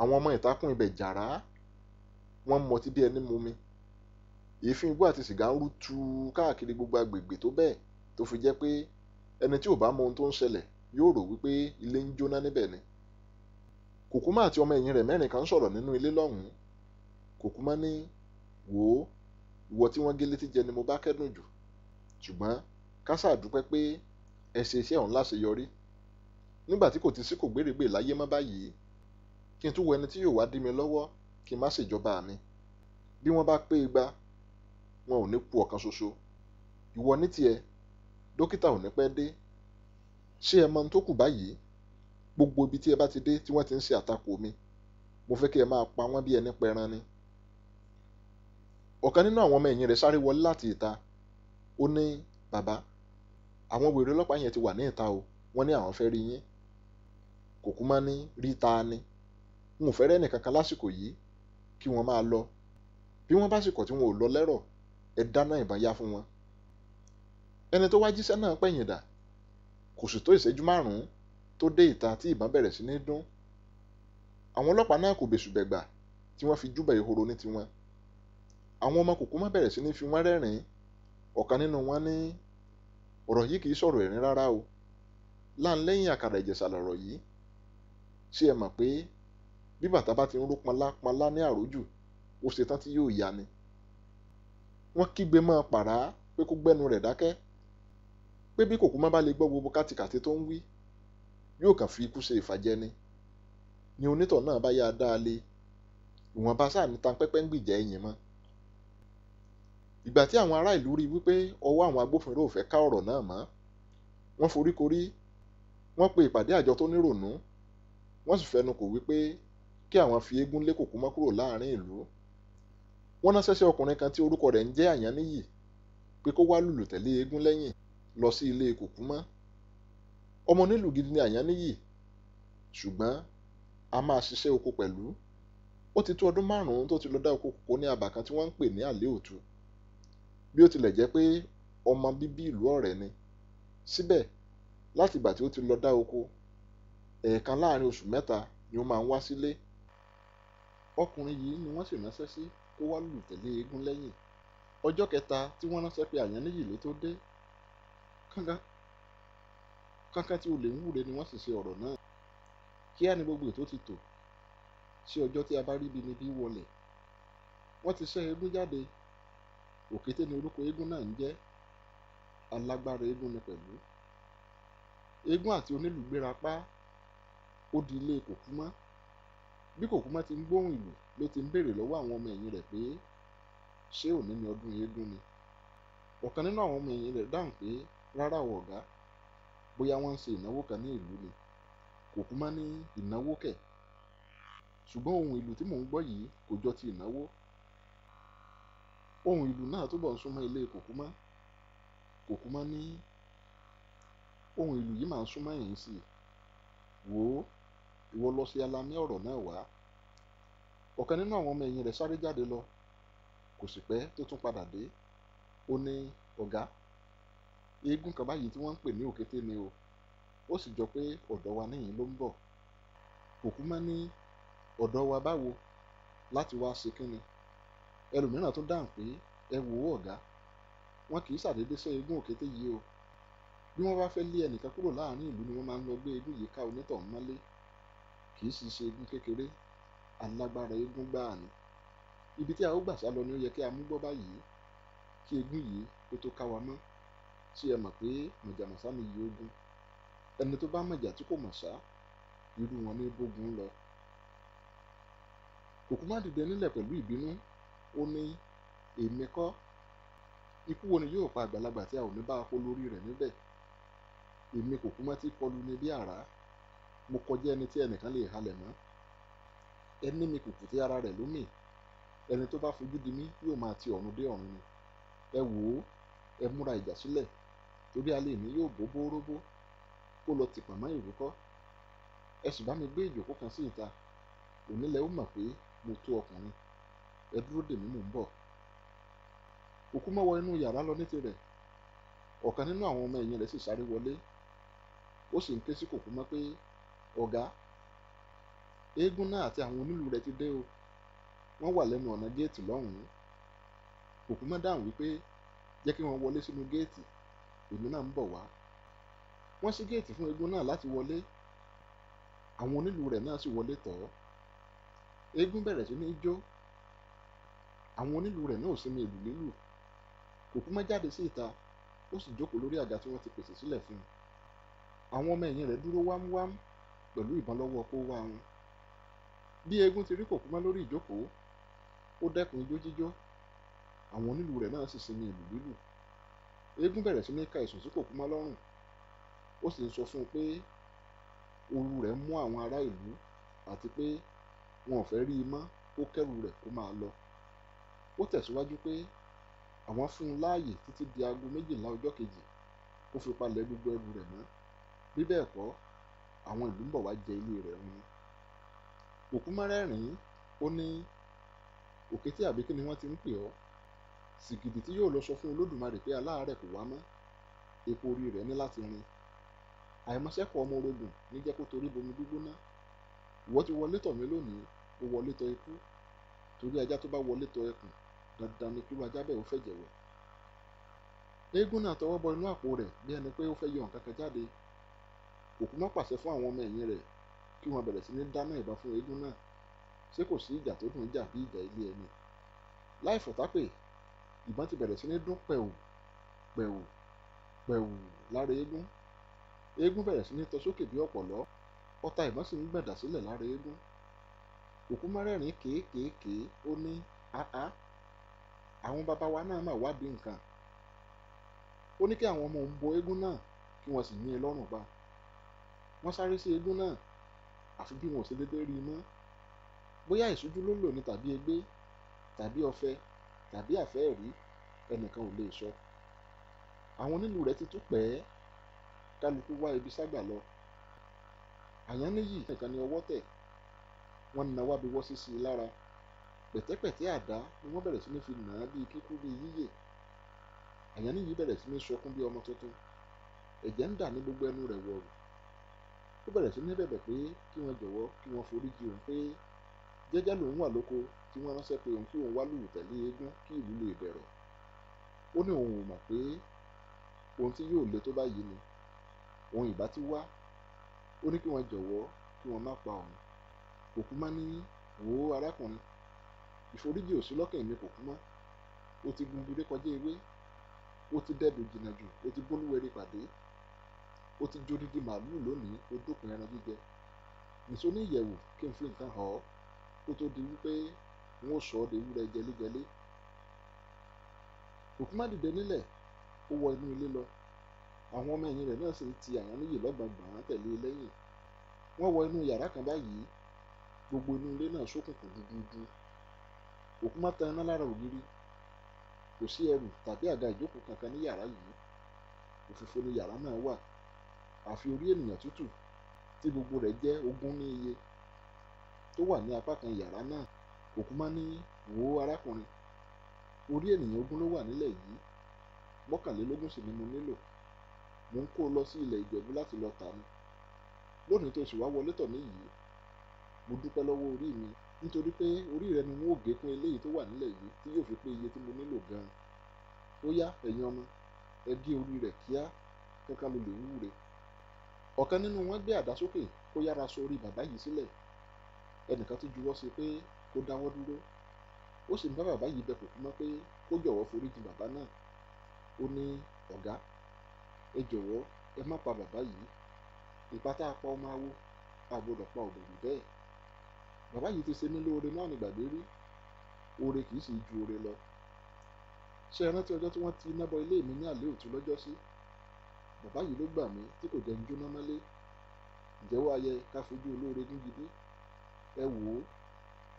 àwọn ọmọ ìtakùn ibẹ̀ jàrá, wọ́n mọtí bí ẹni mumi. Èéfín igbó àti sìgá ń rú tu káàkiri gbogbo agbègbè tó bẹ́ẹ̀ tó fi jẹ́ pé ẹni tí ò bá mọ ohun tó ń ṣẹlẹ̀ yóò rò wípé ilé ń jóná níbẹ̀ ni. Kòkúmọ́ àti ọmọ ẹ̀yìn rẹ̀ mẹ́rin kan ń sọ̀rọ̀ nínú ilé lọ́hùn-ún. Kòkúmọ́ ní wò ó, ìwọ tí wọ́n gé létí jẹ ni mo bá kẹ́dùn jù. Ṣùgbọ́n ká sáà dúpẹ́ pé ẹ ṣe iṣẹ́ ọ̀hún láṣeyọrí. Nígbà tí kò ti sí Kògbérègbè láyé mọ́ báyìí, kí n tún wo ẹni tí yóò wá dí mi lọ́wọ́ kí n má ṣèjọba mi. Bí wọ́n bá pé igba, wọn ò ní kú ọ̀kan ṣoṣo. Ìwọ ní tiẹ̀, dókítà ò ní pẹ́ dé. Ṣé ẹ mọ ohun tó kù báyìí? Gbogbo ibi tí ẹ bá ti dé tí wọ́n ti ń ṣe àtakò mi, mo fẹ́ kí ẹ máa pa wọ́n bí ẹni pẹran ni. Ọ̀kan nínú àwọn ọmọ ẹ̀yìn rẹ̀ sáré wọlé láti ìta. Ó ní bàbá, àwọn wèrè ọlọ́pàá yẹn ti wà ní ìta o, wọ́n ní àwọn fẹ́ rí yín. Kòkúmọ́ ní rí ta ni. N ò fẹ́ rẹ́ ẹnìkankan lásìkò yìí, kí wọ́n máa lọ. Bí wọ́n bá sì kọ̀ tí wọn ò lọ lẹ́rọ̀, ẹ dáná ìbọn yá fún wọn. Ẹni tó wá jíṣẹ́ náà pẹ̀yìn dà. Kò sì tó ìṣẹ́jú márùn-ún tó dé ìta tí ìbọn bẹ̀rẹ̀ sí ní dún. Àwọn ọlọ́pàá náà kò bẹ̀sùbẹ̀gbà tí wọ́n fi júbà ehoro ní tiwọn. Àwọn ọmọ Kòkúmọ́ bẹ̀rẹ̀ sí ní fi wọ́n rẹ́rìn-ín. Ọ̀kan nínú wọn ní ọ̀rọ̀ yìí kì í sọ̀rọ̀ ẹ̀rín rárá o. Láńlẹ́yìn àkàrà Ìjẹ̀ṣà lọ̀rọ̀ yìí. Ṣé ẹ mọ̀ pé bí bàtà bá ti ń ró pọnlá pọnlá ní àrójù, ó ṣe tán tí yóò ya ni. Wọ́n kígbe mọ́ pàrá pé kó gbẹ́nu rẹ̀ dákẹ́. Pé bí Kòkúmọ́ bá lè gbọ́ gbogbo kátikàti tó ń wí, yóò kàn fi ikú ṣe ìfàjẹ ni. Ni onítọ̀ náà bá yá a dáa lé. Ìwọ̀nba sáà ní tanpẹ́pẹ́ ń gbìjà ẹ̀yìn mọ́. Ìgbà tí àwọn ará ìlú rí wípé ọwọ́ àwọn agbófinró ò fẹ́ ká ọ̀rọ̀ náà mọ́, wọ́n foríkorí, wọ́n pe ìpàdé àjọ tó nírònú, wọ́n sì fẹnu kò wípé kí àwọn fi eégún lé Kòkúmọ́ kúrò láàrin ìlú. Wọ́n ránṣẹ́ sí ọkùnrin kan tí orúkọ rẹ̀ ń jẹ́ Àyànníyì pé kó wá lùlù tẹ̀lé eégún lẹ́yìn lọ sí ilé Kòkúmọ́. Ọmọ onílù gidi ni Àyànníyì, ṣùgbọ́n a máa ṣiṣẹ́ oko pẹ̀lú. Ó ti tó ọdún márùn-ún tó ti lọ dá oko kòkó ní abà kan tí wọ́n ń pè ní Àléòtú. Bí ó tilẹ̀ jẹ́ pé ọmọ bíbí ìlú Ọ̀rẹ́ ni, síbẹ̀ láti ìgbà tí ó ti lọ dá oko, ẹ̀ẹ̀kan láàrin oṣù mẹ́ta ni ó máa ń wá sílé. Ọkùnrin yìí ni wọ́n sì ránṣẹ́ sí kó wá lùlù tẹ̀lé eégún lẹ́yìn. Ọjọ́ kẹta tí wọ́n ránṣẹ́ pé Àyànníyì ló tó dé. Kánkán tí olè ń wúre ni wọ́n sì ṣe ọ̀rọ̀ náà. Kíá ni gbogbo ètò ti tò sí ọjọ́ tí a bá rí ibi níbí wọlé. Wọ́n ti ṣẹ́ eégún jáde. Òkété ni orúkọ eégún náà ń jẹ́. Alágbára eégún ni pẹ̀lú. Eégún àti onílù gbéra pa. Ó di ilé Kòkúmọ́. Bí Kòkúmọ́ ti ń gbóhùn ìlù ló ti ń béèrè lọ́wọ́ àwọn ọmọ ẹ̀yìn rẹ̀ pé ṣé òní ni ọdún eégún ni. Ọ̀kan nínú àwọn ọmọ ẹ̀yìn rẹ̀ dáhùn pé rárá o ọ̀gá, bóyá wọ́n ń ṣe ìnáwó kan ní ìlú ni. Kòkúmọ́ ní ìnáwó kẹ̀. Ṣùgbọ́n ohun ìlù tí mò ń gbọ́ yìí kò jọ ti ìnáwó. Ohun ìlù náà túbọ̀ ń súnmọ́ ilé Kòkúmọ́. Kòkúmọ́ ní ohun ìlù yìí máa ń súnmọ́ ẹ̀yìn sí i. Wò ó, ìwọ lọ sí alamí ọ̀rọ̀ náà wá. Ọ̀kan nínú àwọn ọmọ ẹ̀yìn rẹ̀ sáré jáde lọ. Kò sì pẹ́ tó tún padà dé. Ó ní ọ̀gá, eégún kan báyìí tí wọ́n ń pè ní òkété ni o. Ó sì jọ pé ọ̀dọ̀ wa níyìn ló ń bọ̀. Kòkúmọ́ ní ọ̀dọ̀ wa báwo láti wá ṣe kínni. Ẹlòmíràn tún dáhùn pé ẹ wò ó ọ̀gá, wọn kì í ṣàdédé ṣẹ́ eégún òkété yìí o. Bí wọ́n bá fẹ́ lé ẹnìkan kúrò láàrin ìlú ni wọ́n máa ń lọ gbé eégún yìí ká onítọ̀hún mọ́lé. Kì í sì ṣe eégún kékeré, alágbára eégún gbáà ni. Ibi tí a ó gbà sá lọ ni ó yẹ kí a mú gbọ́ báyìí kí eégún yìí kó tó ká wa mọ́. Ṣé ẹ mọ̀ pé mọ̀jàmọ̀sá ni iye ogun? Ẹni tó bá mọ̀jà tí kò mọ̀ sá, irú wọn ní bógun lọ. Kòkúmọ́ dìde nílẹ̀ pẹ̀lú ìbínú. Ó ní èmi kọ́, ikú wo ni yóò pa àgbàlagbà tí a ò ní bá a kó lórí rẹ̀ níbẹ̀? Èmi Kòkúmọ́ tí kọlu ni bí àrá. Mo kọjá ẹni tí ẹnìkan lè halẹ̀ mọ́. Ẹní mi kùkù tí ara rẹ̀ ló mì. Ẹni tó bá fojú di mí yóò máa ti ọ̀run dé ọ̀run ni. Ẹ wò ó, ẹ múra ìjà sílẹ̀ torí alẹ́ mi yóò bó bóróbó kó lọ tìpọ̀n mọ́ ìrúkọ́. Ẹ sì bá mi gbé ìjókòó kan sí ìta. Òní lẹ ó mọ̀ pé mo tó ọkùnrin. Ẹ dúró dè mí, mò ń bọ̀. Kòkúmọ́ wọ inú yàrá lọ ní tirẹ̀. Ọ̀kan nínú àwọn ọmọ ẹ̀yìn rẹ̀ sì sáré wọlé. Ó sì ń ké sí Kòkúmọ́ pé ọ̀gá, eégún náà àti àwọn onílù rẹ̀ ti dé o. Wọ́n wà lẹ́nu ọ̀nà géètì lọ́hùn-ún. Kòkúmọ́ dáhùn wípé jẹ́ kí wọ́n wọlé sínú géètì, èmi náà ń bọ̀ wá. Wọ́n ṣí géètì fún eégún náà láti wọlé. Àwọn onílù rẹ̀ náà sì wọlé tọ̀ ọ́. Eégún bẹ̀rẹ̀ sí ní jó. Àwọn onílù rẹ̀ náà ò sinmi ìlù lílù. Kòkúmọ́ jáde sí ìta, ó sì jókòó lórí àga tí wọ́n ti pèsè sílẹ̀ fún un. Àwọn ọmọ ẹ̀yìn rẹ̀ dúró wámúwám pẹ̀lú ìbọn lọ́wọ́ kó wá wọn. Bí eégún ti rí Kòkúmọ́ lórí ìjókòó, ó dẹ́kun ijó jíjó. Àwọn onílù rẹ̀ náà sì sinmi ìlù lílù. Eégún bẹ̀rẹ̀ sí ní ka ẹ̀sùn sí Kòkúmọ́ lọ́rùn. Ó sì ń sọ fún un pé ooru rẹ̀ mú àwọn ará ìlú àti pé wọn ò fẹ́ rí i mọ́ kó kẹ́rù rẹ̀ kó máa lọ. Ó tẹ̀síwájú pé àwọn fún un láàyè títí di aago 12 ọjọ́ kejì kó fi palẹ̀ gbogbo ẹrù rẹ̀ mọ́. Bí bẹ́ẹ̀ kọ́, àwọn ìlú ń bọ̀ wá jẹ ilé rẹ̀ run ni. Kòkúmọ́ rẹ́rìn-ín, ó ní òkété àbí kí ni wọ́n ti ń pè ọ́? Sìgìdì tí yóò lọ sọ fún Olódùmarè pé aláàárẹ̀ kò wá mọ́, epo orí rẹ̀ ní láti rin. Àìmọṣẹ́kọ̀ ọmọ orogùn ní jẹ́ kó torí bomi gbígbóná. Ìwọ ti wọlé tọ̀ mí lónìí, ó wọlé tọ̀ ikú. Torí ajá tó bá wọlé tọ̀ ẹkùn, dandan ni kírú ajá bẹ́ẹ̀ ó fẹ̀jẹ̀ wẹ̀. Eégún náà tọwọ́ bọ inú àpò rẹ̀ bí ẹni pé ó fẹ́ yọ nǹkan kan jáde. Kòkúmọ́ pàṣẹ fún àwọn ọmọ ẹ̀yìn rẹ̀ kí wọ́n bẹ̀rẹ̀ sí ní dáná ìbọn fún eégún náà. Ṣé kò sí ìjà tó dùn jà bí ìjà ilé ẹni? Láì fọ̀tápè, ìbọn ti bẹ̀rẹ̀ sí ní dún pẹ̀wù pẹ̀wù pẹ̀wù lára eégún. Eégún bẹ̀rẹ̀ sí ní tọ sókè bí ọ̀pọ̀lọ́. Ọta ìbọn sì ń gbọ̀n sílẹ̀ lára eégún. Kòkúmọ́ rẹ́rìn-ín kéékèèké, ó ní áá, àwọn baba wa náà mà wádìí nǹkan. Ó ní kí àwọn ọmọ òun bo eégún náà kí wọ́n sì yín in lọ́rùn pa. Wọ́n sáré sí eégún náà, àfi bí wọn ò ṣe déédé rí i mọ́. Bóyá ìṣújú ló lò ní tàbí egbé tàbí ọ̀fẹ́ tàbí àfẹ́ẹ̀rí, ẹnìkan ò lè sọ. Àwọn onílù rẹ̀ ti tú pẹ́ẹ́, kálukú wá ibi ságbà lọ. Àyànníyì nìkan ni ọwọ́ tẹ̀. Wọ́n na wábi wọ́ sí sí i lára. Pẹ̀tẹ́pẹ̀tẹ́ àdá ni wọ́n bẹ̀rẹ̀ sí ní fi nà án bíi kíkú bíi yíyè. Àyànníyì bẹ̀rẹ̀ sí ní sọkún bí ọmọ tuntun. Ẹ̀jẹ̀ ń dà ní gbogbo ẹnu rẹ̀ wọ̀rù. Ó bẹ̀rẹ̀ sí ní bẹ̀bẹ̀ pé kí wọ́n jọ̀wọ́ kí wọ́n foríjì òun pé jẹ́jẹ́ lòun wà lóko tí wọ́n ránṣẹ́ pé òun kí òun wá lùlù tẹ̀lé eégún kí ìlú lè dẹ̀rọ̀. Ó ní òun ò mọ̀ pé ohun tí yóò le tó báyìí ni. Òun ìbá ti wá. Ó ní kí wọ́n jọ̀wọ́ kí wọ́n má pa òun. Kòkúmá ní, wò ó arákùnrin, ìforíjì ò sí lọ́kàn èmi Kòkúmá. Ó ti gun gire kọjá ewé, ó ti dẹ́dùn jìnnà jù, ó ti bólúwẹ̀rí pàdé, ó ti jódìdí màálù lónìí, ó dópin ẹran jíjẹ. Nìṣó ní ìyẹ̀wù kí n fi nǹkan hàn ọ́ kó tó di wípé n ó sọ ọ́ dewúrẹ́ jẹléjẹlé. Kòkúmá dìde nílẹ̀, ó wọ inú ilé lọ. Àwọn ọmọ ẹ̀yìn rẹ̀ náà sì ń ti Àyànníyì lọ́gbọ̀ngbọ̀n tẹ̀lé e lẹ́yìn. Wọ́n wọ inú yàrá kan báyìí, gbogbo inú ilé náà ṣókùnkùn dúdúdú. Kòkúmá tan iná lára ògiri. Kò sí ẹrù tàbí àga ìjókòó kankan ní yàrá yìí. Òfìfo ni yàrá náà wà. Àfi orí ènìyàn tútù tí gbogbo rẹ̀ jẹ́ 20 ní iye tó wà ní apá kan yàrá náà. Kòkúmá ní, wò ó arákùnrin, orí ènìyàn 20 ló wà nílẹ̀ yìí, 21 sì ni mo nílò. Mò ń kó o lọ sí ilẹ̀ Ìjẹ̀bú láti lọ tà ni. Lónìí tó sì wá wọlé tọ̀ mí yìí, mo dúpẹ́ lọ́wọ́ orí mi nítorí pé orí rẹ ni n ó gé kún eléyìí tó wà nílẹ̀ yìí tí yóò fi pé iye tí mo nílò gan-an. Ó yá, ẹ̀yin ọmọ, ẹ gé orí rẹ̀ kíá, kankan ló lè wúre. Ọ̀kan nínú wọn gbé àdá sókè kó yára sọ orí bàbá yìí sílẹ̀. Ẹnìkan tún juwọ́ sí pé kó dáwọ́ dúró. Ó sì ń bá bàbá yìí bẹ Kòkúmá pé kó jọ̀wọ́ foríjì bàbá náà. Ó ní, ọ̀gá, ẹ jọ̀wọ́ ẹ má pa bàbá yìí. Ìpá tá a pa ọmọ awo, a gbọdọ̀ pa ọ̀gbẹ̀rì bẹ́ẹ̀. Bàbá yìí ti ṣe mí lóore náà nígbàgbé rí. Oore kì í sì ju oore lọ. Ṣé ẹ rántí ọjọ́ tí wọ́n ti iná bọ ilé mi ní àlè òtún lọ́jọ́sí? Bàbá yìí ló gbà mí tí kò jẹ́ ń jóná mọ́lé. Ǹjẹ́ wá yẹ ká fojú olóore gúngi bí? Ẹ wò ó,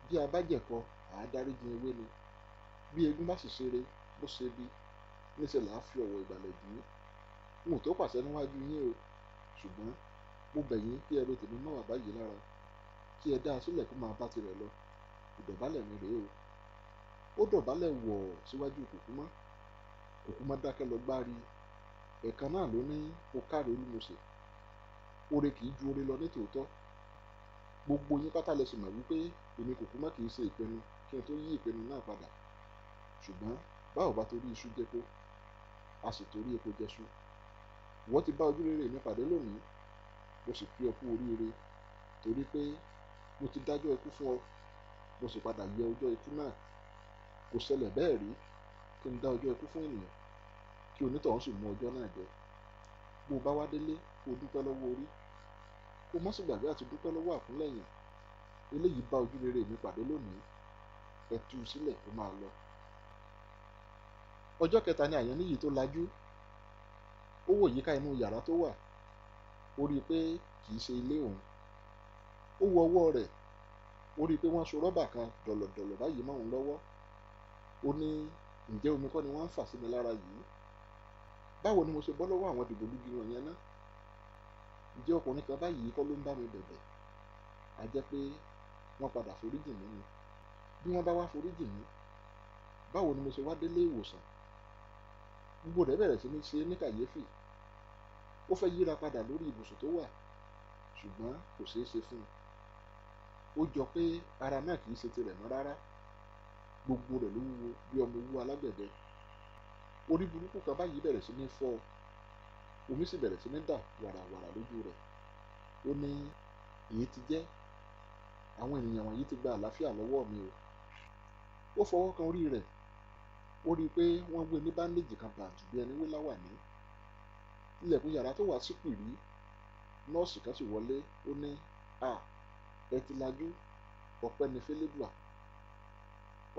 bí a bá jẹ̀kọ, à á dáríjì ewé ni. Bí eégún bá sì ṣeré, bó ṣe bí, níṣẹ́ là á fi ọ̀wọ̀ ìgbàlẹ̀ dùn ún. N ò tó pàṣẹ níwájú yín o, ṣùgbọ́n mo bẹ̀ yín kí ẹ ro tèmi mọ́ bàbá yìí lára, kí ẹ dá a sílẹ̀ kó máa bá tirẹ̀ lọ. Ìdọ̀bálẹ̀ mi rèé o. Ó dọ̀bálẹ̀ wọ̀ síwájú Kòkúmá. Kòkúmá dákẹ́ lọ gbárí. Ẹ̀ẹ̀kan náà ló ní, o káre Olúmọ̀ṣẹ̀. Oore kì í ju oore lọ ní tòótọ́. Gbogbo yín pátá lẹ sì mọ̀ wípé èmi Kòkúmá kì í ṣe ìpinnu kí n tó yí ìpinnu náà padà. Ṣùgbọ́n bá ò bá torí iṣu jẹpo, a sì torí epo jẹṣu. Ìwọ ti bá ojúrere mi pàdé lónìí, mo sì kí ọ kú oríire torí pé mo ti dájọ́ ikú fún ọ, mo sì padà yẹ ọjọ́ ikú náà. Kò ṣẹlẹ̀ bẹ́ẹ̀ rí kí n dá ọjọ́ ikú fún ènìyàn kí onítọ̀hún sì mú ọjọ́ náà jẹ. Bó o bá wá délé, kó o dúpẹ́ lọ́wọ́ orí, kó o má sì gbàgbé àti dúpẹ́ lọ́wọ́ àkúnlẹ̀yàn. Eléyìí bá ojúrere mi pàdé lónìí, ẹ tú u sílẹ̀ kó máa lọ. Ọjọ́ kẹta ni Àyànníyì tó lajú. Ó wò yíká inú yàrá tó wà. Ó rí i pé kì í ṣe ilé òun. Ó wo ọwọ́ rẹ̀. Ó rí i pé wọ́n so rọ́bà kan dọ̀lọ̀dọ̀lọ̀ báyìí mọ́ òun lọ́wọ́. Ó ní, ǹjẹ́ omi kọ́ ni wọ́n ń fà sí mi lára yìí? Báwo ni mo ṣe bọ́ lọ́wọ́ àwọn dìgbòlugi wọ̀nyẹn ná? Ǹjẹ́ ọkùnrin kan báyìí kọ́ ló ń bá mi bẹ̀bẹ̀? A jẹ́ pé wọ́n padà foríjì mí ni. Bí wọ́n bá wá foríjì mí, báwo ni mo ṣe wá délé ìwòsàn? Gbogbo rẹ̀ bẹ̀rẹ̀ sí ní ṣe ní kàyéfì. Ó fẹ́ yíra padà lórí ibùsùn tó wà, ṣùgbọ́n kò ṣeé ṣe fún un. Ó jọ pé ara náà kì í ṣe tirẹ̀ mọ́ rárá. Gbogbo rẹ̀ ló wúwo bí ọmọ owó alágbẹ̀dẹ. Orí burúkú kan báyìí bẹ̀rẹ̀ sí ní fọ́, omi sì bẹ̀rẹ̀ sí ní dà wàràwàrà lójú rẹ̀. Ó ní, èyí ti jẹ́, àwọn ènìyàn wọ̀nyí ti gba àlàáfíà lọ́wọ́ mi o. Ó fọwọ́ kan orí rẹ̀. Ó rí i pé wọ́n wé ní báńdéjì kan bàǹtù bí ẹni wé láwàní. Ilẹ̀kùn yàrá tó wà sí pìrí. Nọ́ọ̀sì kan sì wọlé. Ó ní, à, ẹ ti lajú, ọpẹ́ ni fẹ́lẹ́dùà.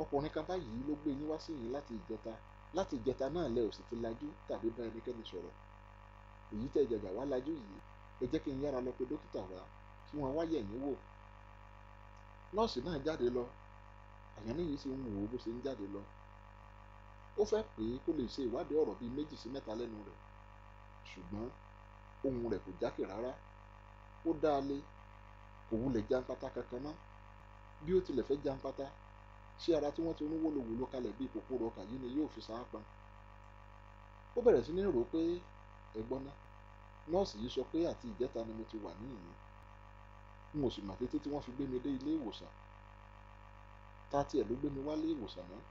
Ọkùnrin kan báyìí ló gbé yín wá sí yín láti ìjẹta. Láti ìjẹta náà lẹ ò sì ti lajú tàbí bá ẹnikẹ́ni sọ̀rọ̀. Èyí tẹ́ jàjà wá lajú yìí, ẹ jẹ́ kí n yára lọ pe dókítà wá kí wọ́n wá yẹ̀ yín wò. Nọ́ọ̀sì náà jáde lọ. Àyànníyì sì ń wò ó bó ṣe ń jáde lọ. Ó fẹ́ pé kó lè ṣe ìwádìí ọ̀rọ̀ bíi 2 sí 3 lẹ́nu rẹ̀. Ṣùgbọ́n ohùn rẹ̀ kò jákè rárá. Ó dá a lé, kò wulẹ̀ jàǹpátá kankan mọ́. Bí ó tilẹ̀ fẹ́ jàǹpátá, ṣé ara tí wọ́n ti rún wólowòlo kalẹ̀ bíi kòkòrò ọkà yìí ni yóò fi sáá pọn? Ó bẹ̀rẹ̀ sí ní rò pé ẹ̀gbọ́n náà. Nọ́ọ̀sì yìí sọ pé àti ìjẹta ni mo ti wà níhìn-ín. N ò sì mọ̀ títí tí wọ́n fi gbé mi dé ilé ìwòsàn. Ta tiẹ̀ ló gbé mi wá ilé ìwòsàn náà?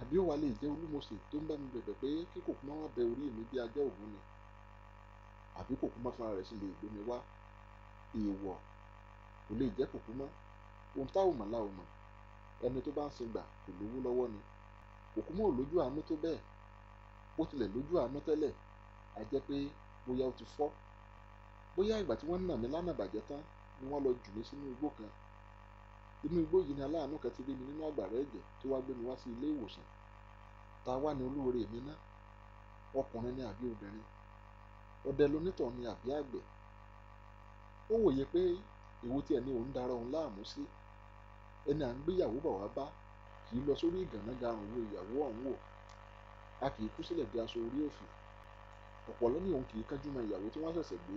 Àbí ó wá lè jẹ́ Olúmọ̀ṣẹ̀ tó ń bá mi bẹ̀bẹ̀ pé kí Kòkúmá wá bẹ orí mi bí ajá Ògún ni? Àbí Kòkúmá fúnra rẹ̀ sì lè gbé mi wá? Èèwọ̀, kò lè jẹ́ Kòkúmọ́. Ohun tá ò mọ̀ la ò mọ̀. Ẹni tó bá ń sin gbà kò lówó lọ́wọ́ ni. Kòkúmọ́ ò lójú àánú tó bẹ́ẹ̀. Bó tilẹ̀ lójú àánú tẹ́lẹ̀, a jẹ́ pé bóyá ó ti fọ́. Bóyá ìgbà tí wọ́n nà mí lánàá bàjẹ́ tán ni wọ́n lọ jù mí sínú igbó kan. Inú igbó yìí ni aláàánú kan ti rí mi nínú àgbàrá ẹ̀jẹ̀ tó wá gbé mi wá sí ilé ìwòsàn. Ta wá ní olóore mi ná? Ọkùnrin ni àbí obìnrin? Ọdẹ lonítọ̀hún ni àbí àgbẹ̀? Ó wòye pé èwo tí ẹni òun dára òun láàmú sí. Ẹni à ń gbéyàwó bọ̀ wá bá kì í lọ sórí ìgànná garùn wo ìyàwó ọ̀hún wò. A kì í kú sílẹ̀ bí aṣọ orí òfì. Ọ̀pọ̀lọ́ ní òun kì í kánjú mọ ìyàwó tí wọ́n ṣẹ̀ṣẹ̀ gbé,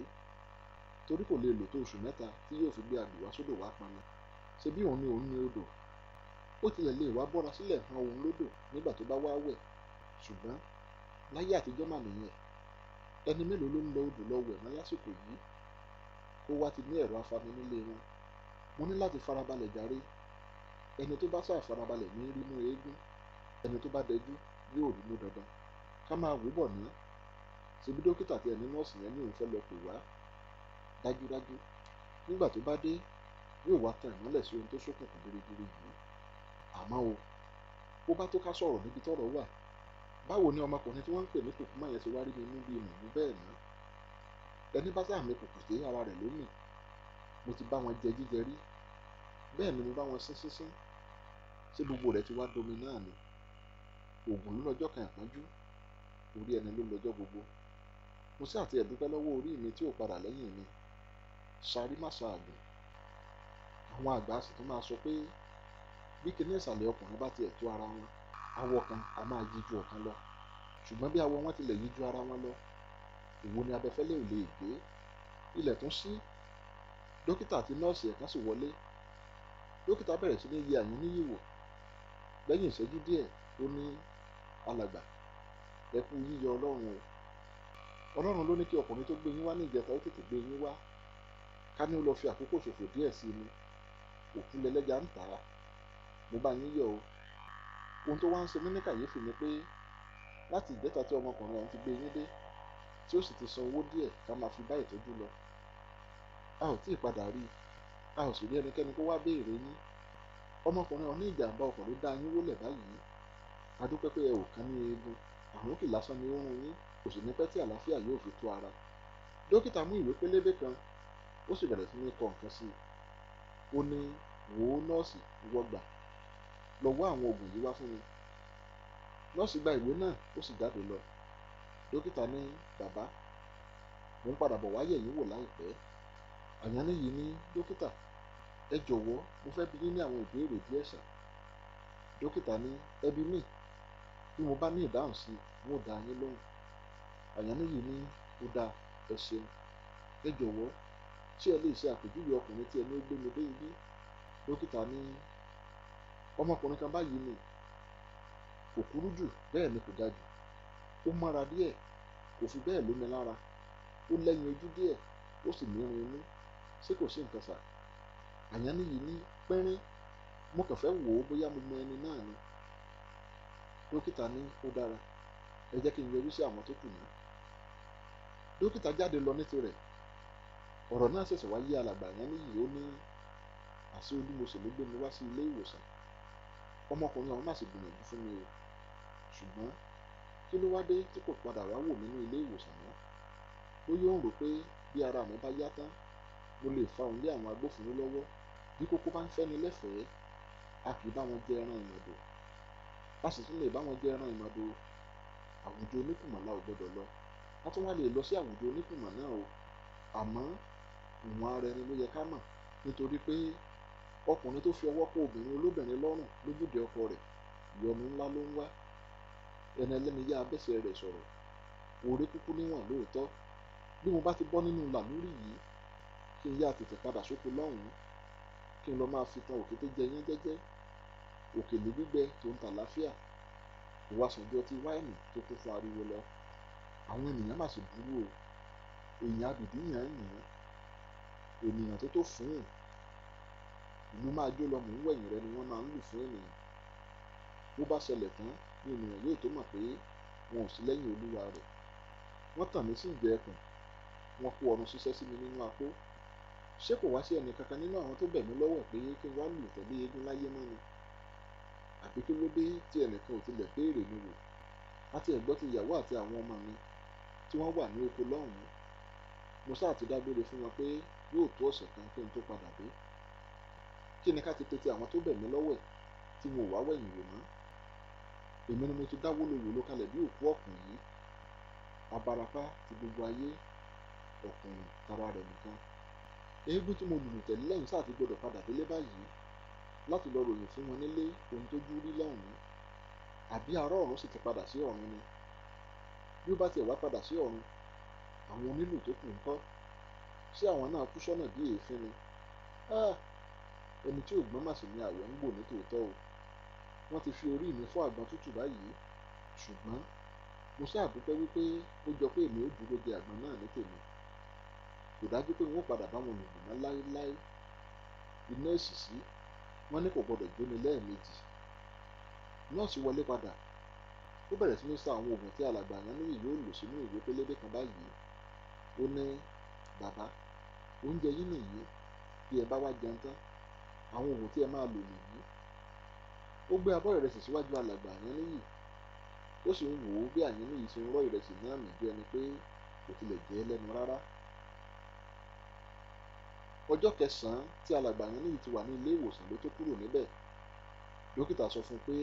torí kò lè lò tó oṣù mẹ́ta tí yóò fi gbé agbè wá sódò wá pọnmi. Ṣé bí òun ni òun ní odò? Ó tilẹ̀ lè wá bọ́ra sílẹ̀ han òun lódò nígbà tó bá wá wẹ̀. Ṣùgbọ́n láyé àtijọ́ mà nìyẹn. Ẹni mélòó ló ń lọ odò lọ wẹ̀ mọ́ lásìkò yìí? Kó wá ti ní ẹ̀rọ afami nílé wọn. Mo ní láti farabalẹ̀ jàre. Ẹni tó bá sá farabalẹ̀ ní rí mú eégún. Ẹni tó bá dẹjú yóò rí mú dandan. Ká máa wò bọ̀ ná. Ṣebí dókítà tí ẹni nọ́ọ̀sì yẹn ní òun fẹ́ lọ pè wá. Dájúdájú, nígbà tó bá dé, yóò wá tan ìmọ́lẹ̀ sí ohun tó ṣókùnkùn biribiri yìí. Àmọ́ o, bó bá tó ká sọ̀rọ̀ níbi tọ́rọ̀ wà, báwo ni ọmọkùnrin tí wọ́n ń pè ní Kòkúmọ́ yẹn ṣe wá rí mi mú bí mùmú bẹ́ẹ̀ ná? Ẹni bá sáà mi kùkùté ara rẹ̀ ló mì. Mo ti bá wọn jẹ jíjẹ rí. Bẹ́ẹ̀ ni mo bá wọn sín sínsín. Ṣé gbogbo rẹ̀ ti wá domi náà ni? Òògùn ló lọ́jọ́ kan ìpọ́njú. Orí ẹni ló lọ́jọ́ gbogbo. Mo sá àti ẹ̀dúpẹ́ lọ́wọ́ orí mi tí ò padà lẹ́yìn mi. Ṣarí má ṣaàgùn. Àwọn àgbà sì tún máa sọ pé bí kinní ìsàlẹ̀ ọkùnrin bá tiẹ̀ tó ara wọn, awọ kan a máa yí ju ọ̀kan lọ. Ṣùgbọ́n bí awọ wọn tilẹ̀ yí ju ara wọn lọ, èwo ni abẹfẹ́lẹ́ ò lè gbé? Ilẹ̀ tún ṣí. Dókítà àti nọ́ọ̀sì ẹ̀kan sì wọlé. Dókítà bẹ̀rẹ̀ sí ní yẹ Àyànníyì wò. Lẹ́yìn ìṣẹ́jú díẹ̀, ó ní, alàgbà, ẹ kú yíyọ Ọlọ́run o. Ọlọ́run ló ní kí ọkùnrin tó gbé yín wá ní ìjẹta ó tètè gbé yín wá. Ká ní ó lọ fi àkókò ṣòfò díẹ̀ sí i ni. Òkú lẹlẹ́ja ń tà á. Mo bá yín yọ̀ o. Ohun tó wá ń ṣe mí ní kàyéfì ni pé láti ìjẹta tí ọmọkùnrin ọ̀hún ti gbé yín dé, tí ó sì ti san owó díẹ̀ ká máa fi bá ìtọ́jú lọ. A ò tí ì padà rí i. A ò sì rí ẹnikẹ́ni kó wá béèrè yín. Ọmọkùnrin ọ̀hún ní ìjàmbá ọkọ̀ ló dá yín wólẹ̀ báyìí. A dúpẹ́ pé ẹ ò kán ní eegun. Àrùn kì lásán ni ó ń run yín. Kò sì ní pẹ́ tí àlàáfíà yóò fi tó ara. Dókítà mú ìwé pélébé kan, ó sì bẹ̀rẹ̀ sí ní kọ nǹkan sí i. Ó ní, wò ó nọ́ọ̀sì, ìwọ gbà. Lọ wá àwọn òògùn yìí wá fún mi. Nọ́ọ̀sì gba ìwé náà, ó sì jáde lọ. Dókítà ní, bàbá, mò ń padà bọ̀ wá yẹ̀ yín wò láìpẹ́. Àyànníyì ní, dókítà, ẹ jọ̀wọ́, mo fẹ́ bi yín ní àwọn ìbéèrè díẹ̀ ṣà. Dókítà ní, ẹ bi mí. Bí mo bá ní ìdáhùn sí i, n ó dá yín lóhùn. Àyànníyì ní, ó dáa, ẹ ṣeun. Ẹ jọ̀wọ́, ṣé ẹ lè ṣe àpèjúwe ọkùnrin tí ẹni ó gbé mi dé ibí? Dókítà ní, ọmọkùnrin kan báyìí ni. Kò kúrú jù, bẹ́ẹ̀ ni kò ga jù. Ó mọ́ra díẹ̀, kò fi bẹ́ẹ̀ lómi lára. Ó lẹ́yin ojú díẹ̀, ó sì ní irun imú. Ṣé kò sí nǹkan sà? Àyànníyì ní, pínrín, mo kàn fẹ́ wò ó bóyá mo mọ ẹni náà ni. Dókítà ní, ó dára. Ẹ jẹ́ kí n yọjú sí àwọn tó kù náà. Dókítà jáde lọ ní tirẹ̀. Ọ̀rọ̀ náà ṣẹ̀ṣẹ̀ wá yé alàgbà Àyànníyì. Ó ní, àṣé Olúmọṣè ló gbé mi wá sí ilé ìwòsàn. Ọmọkùnrin ọ̀hún má sì gbìyànjú fún mi o. Ṣùgbọ́n kí ló wá dé tí kò padà wá wò mí ní ilé ìwòsàn mọ́? Bóyá ó ń rò pé bí ara mi bá yá tán, mo lè fa òun lé àwọn agbófinró lọ́wọ́. Bí kókó bá ń fẹ́ni lẹ́fẹ̀ẹ́, a kì í bá wọn jẹ ẹran ìmàdò. A sì tún lè bá wọn jẹ ẹran ìmàdò. Àwùjọ oníkùmọ̀ la ò gbọdọ̀ lọ. A tún wá lè lọ sí àwùjọ oníkùmọ̀ náà o. Àmọ́ ìwọ̀n ara ẹni ló yẹ ká mọ̀, nítorí pé ọkùnrin tó fi ọwọ́ kó obìnrin olóbìnrin lọ́rùn lójúde ọkọ rẹ̀, ìyọnu ńlá ló ń wá. Ẹni ẹlẹ́ni yá abẹ́sẹ̀ rẹ̀ sọ̀rọ̀. Oore kúkú níwọ̀n lóòótọ́. Bí mo bá ti bọ́ nínú làlúrí yìí, kí n yá tètè padà sóko lọ́hùn-ún, kí n lọ máa fi tan òkété jẹ yán jẹ́jẹ́. Òkèlè gbígbẹ tó ń tà láfíà. Kò wá sàn ju ọtí wáìnì tó kún fún ariwo lọ. Àwọn ènìyàn má sì burú o. Èèyàn abìdí yàn án yàn án. Ènìyàn tó tó fún un. Ìlú máa jó lọ mò ń wẹ̀yìn rẹ ni wọ́n máa ń lù fún ènìyàn. Bó bá ṣẹlẹ̀ tán ni ènìyàn yóò tó mọ̀ pé wọn ò sí lẹ́yìn olúwa rẹ̀. Wọ́n tàn mí sí ìjẹ ẹkùn. Wọ́n kó ọrun ṣíṣẹ́ sí mi nínú apó. Ṣé kò wá sí ẹnì kankan nínú àwọn tó bẹ̀ mí lọ́wọ́ pé kí n wá lù tẹ̀lé eégún láyé mọ́ ni? Àbí kí ló dé tí ẹnìkan ò tilẹ̀ béèrè mi wò? Àti ẹ̀gbọ́n ti ìyàwó àti àwọn ọmọ mi tí wọ́n wà ní oko lọ́hùn-ún. Mo sáà ti dágbére fún wọn pé yóò tó ọ̀sẹ̀ kan kí n tó padà dé. Kí ni ká ti pe ti àwọn tó bẹ̀ mí lọ́wọ́ tí wọn ò wá wẹ̀yìn wò mọ́? Èmi ni mo ti dá wólowòlo kalẹ̀ bí òkú ọ̀kùn yìí. Abarapá ti gbogbo ayé, ọ̀kùnrin tara rẹ̀ nìkan. Eégún tí mo lùlù tẹ̀lé lẹ́yìn sáà ti gbọdọ̀ padà délé báyìí láti lọ ròyìn fún wọn nílé ohun tójú rí lọ́hùn-ún. Àbí ará ọ̀run sì ti padà sí ọ̀run ni? Bí ó bá tiẹ̀ wá padà sí ọ̀run, àwọn onílù tó kù ńkọ́? Ṣé àwọn náà kú sọ́nà bí èéfín ni? Ah! Ẹni tí ò gbọ́n mà sì ní àwọ̀ ń gbò ní tòótọ́ o. Wọ́n ti fi orí mi fọ́ àgbọn tútù báyìí. Ṣùgbọ́n mo sáà dúpẹ́ wípé ó jọ pé èmi ó dúró jẹ àgbọn náà ní tèmi. Kò dájú pé n ó padà bá wọn lùlù mọ́ láéláé. Iná èsìsì, wọ́n ní kò gbọdọ̀ jóni lẹ́ẹ̀mejì. Nọ́ọ̀sì wọlé padà. Ó bẹ̀rẹ̀ sí ní sa àwọn oògùn tí alàgbà Àyànníyì yóò lò sínú ìwé pélébé kan báyìí. Ó ní, bàbá, oúnjẹ yín nìyí, bí ẹ bá wá jẹun tán, àwọn oògùn tí ẹ máa lò nìyí. Ó gbé abọ́ ìrẹsì síwájú alàgbà Àyànníyì. Ó sì ń wò ó bí Àyànníyì ṣe ń rọ́ ìrẹsì náà mì bí ẹni pé kò tilẹ̀ jẹ ẹ́ lẹ́nu rárá. Ọjọ́ kẹsàn-án tí alàgbà Àyànníyì ti wà ní ilé ìwòsàn ló tó kúrò níbẹ̀. Dókítà sọ fún un pé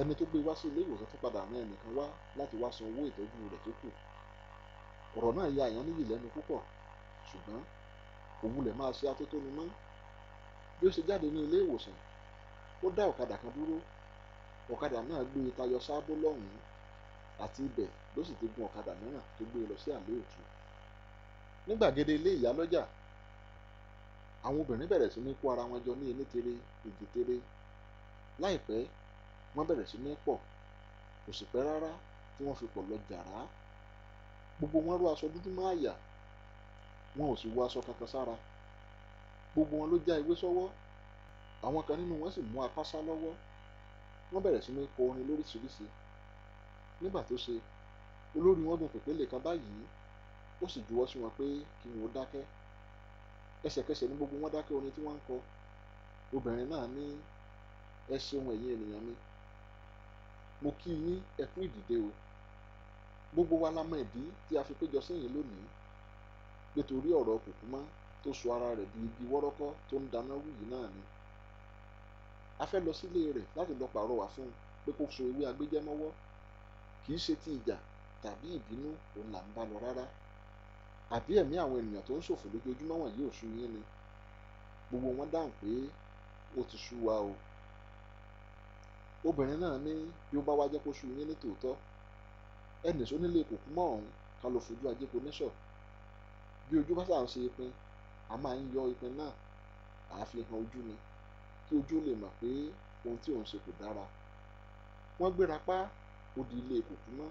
ẹni tó gbé wá sí ilé ìwòsàn tún padà rán ẹnìkan wá láti wá san owó ìtọ́jú rẹ̀ tó kù. Ọ̀rọ̀ náà ya Àyànníyì lẹ́nu púpọ̀, ṣùgbọ́n kò wulẹ̀ máa ṣe atótónu mọ́. Bí ó ṣe jáde ní ilé ìwòsàn, ó dá ọ̀kadà kan dúró. Ọ̀kadà náà gbé e tayọ Sábó lọ́hùn-ún, àti ibẹ̀ ló sì ti gun ọ̀kadà mìíràn tó gbé e lọ sí Àlóòtú. Ní gbàgede ilé ìyálọ́jà, àwọn obìnrin bẹ̀rẹ̀ sí ní kó ara wọn jọ ní ení tere, èjì tere. Láìpẹ́, wọ́n bẹ̀rẹ̀ sí ní pọ̀. Kò sì pẹ́ rárá tí wọ́n fi pọ̀ lọ jàrá. Gbogbo wọn ró aṣọ dúdú mọ́ àyà, wọn ò sì wọ aṣọ kankan sára. Gbogbo wọn ló já ewé sọ́wọ́. Àwọn kan nínú wọn sì mú apásá lọ́wọ́. Wọ́n bẹ̀rẹ̀ sí ní kọ orin lóríṣiríṣi. Nígbà tó ṣe, olórí wọn gun pèpéle kan báyìí, ó sì juwọ́ sí wọn pé kí wọn ó dákẹ́. Ẹsẹ̀kẹsẹ̀ ní gbogbo wọn dákẹ́ orin tí wọ́n ń kọ. Obìnrin náà ní, ẹ ṣeun ẹ̀yin ènìyàn mi. Mo kí yín, ẹ kú ìdìde o. Gbogbo wa la mọ ìdí tí a fi péjọ síyìn lónìí. Nítorí ọ̀rọ̀ Kòkúmọ́ tó sọ ara rẹ̀ di igi wọ́rọ́kọ́ tó ń dáná rú yìí náà ni. A fẹ́ lọ sílé rẹ̀ láti lọ pàrọwà fún un pé kó so ewé agbéjẹ́ mọ́wọ́. Kì í ṣe ti ìjà tàbí ìbínú òun là ń bá lọ rárá. Àbí ẹ̀mí àwọn ènìyàn tó ń ṣòfò lójoojúmọ́ wọ̀nyí ò sú yín ni? Gbogbo wọn dáhùn pé ó ti sú wa o. Obìnrin náà ní bí ó bá wá jẹ́ kó sú yín ní tòótọ́, ẹ nìṣó nílé Kòkúmọ́ ọ̀hún ká lọ fojú ajé kò níṣọ̀. Bí ojú bá sà ń ṣe ìpín, a máa ń yọ ìpín náà, àá fi hàn ojú ni, kí ojú lè mọ̀ pé ohun tí òun ṣe kò dára. Wọ́n gbéra pa ó di ilé Kòkúmọ́.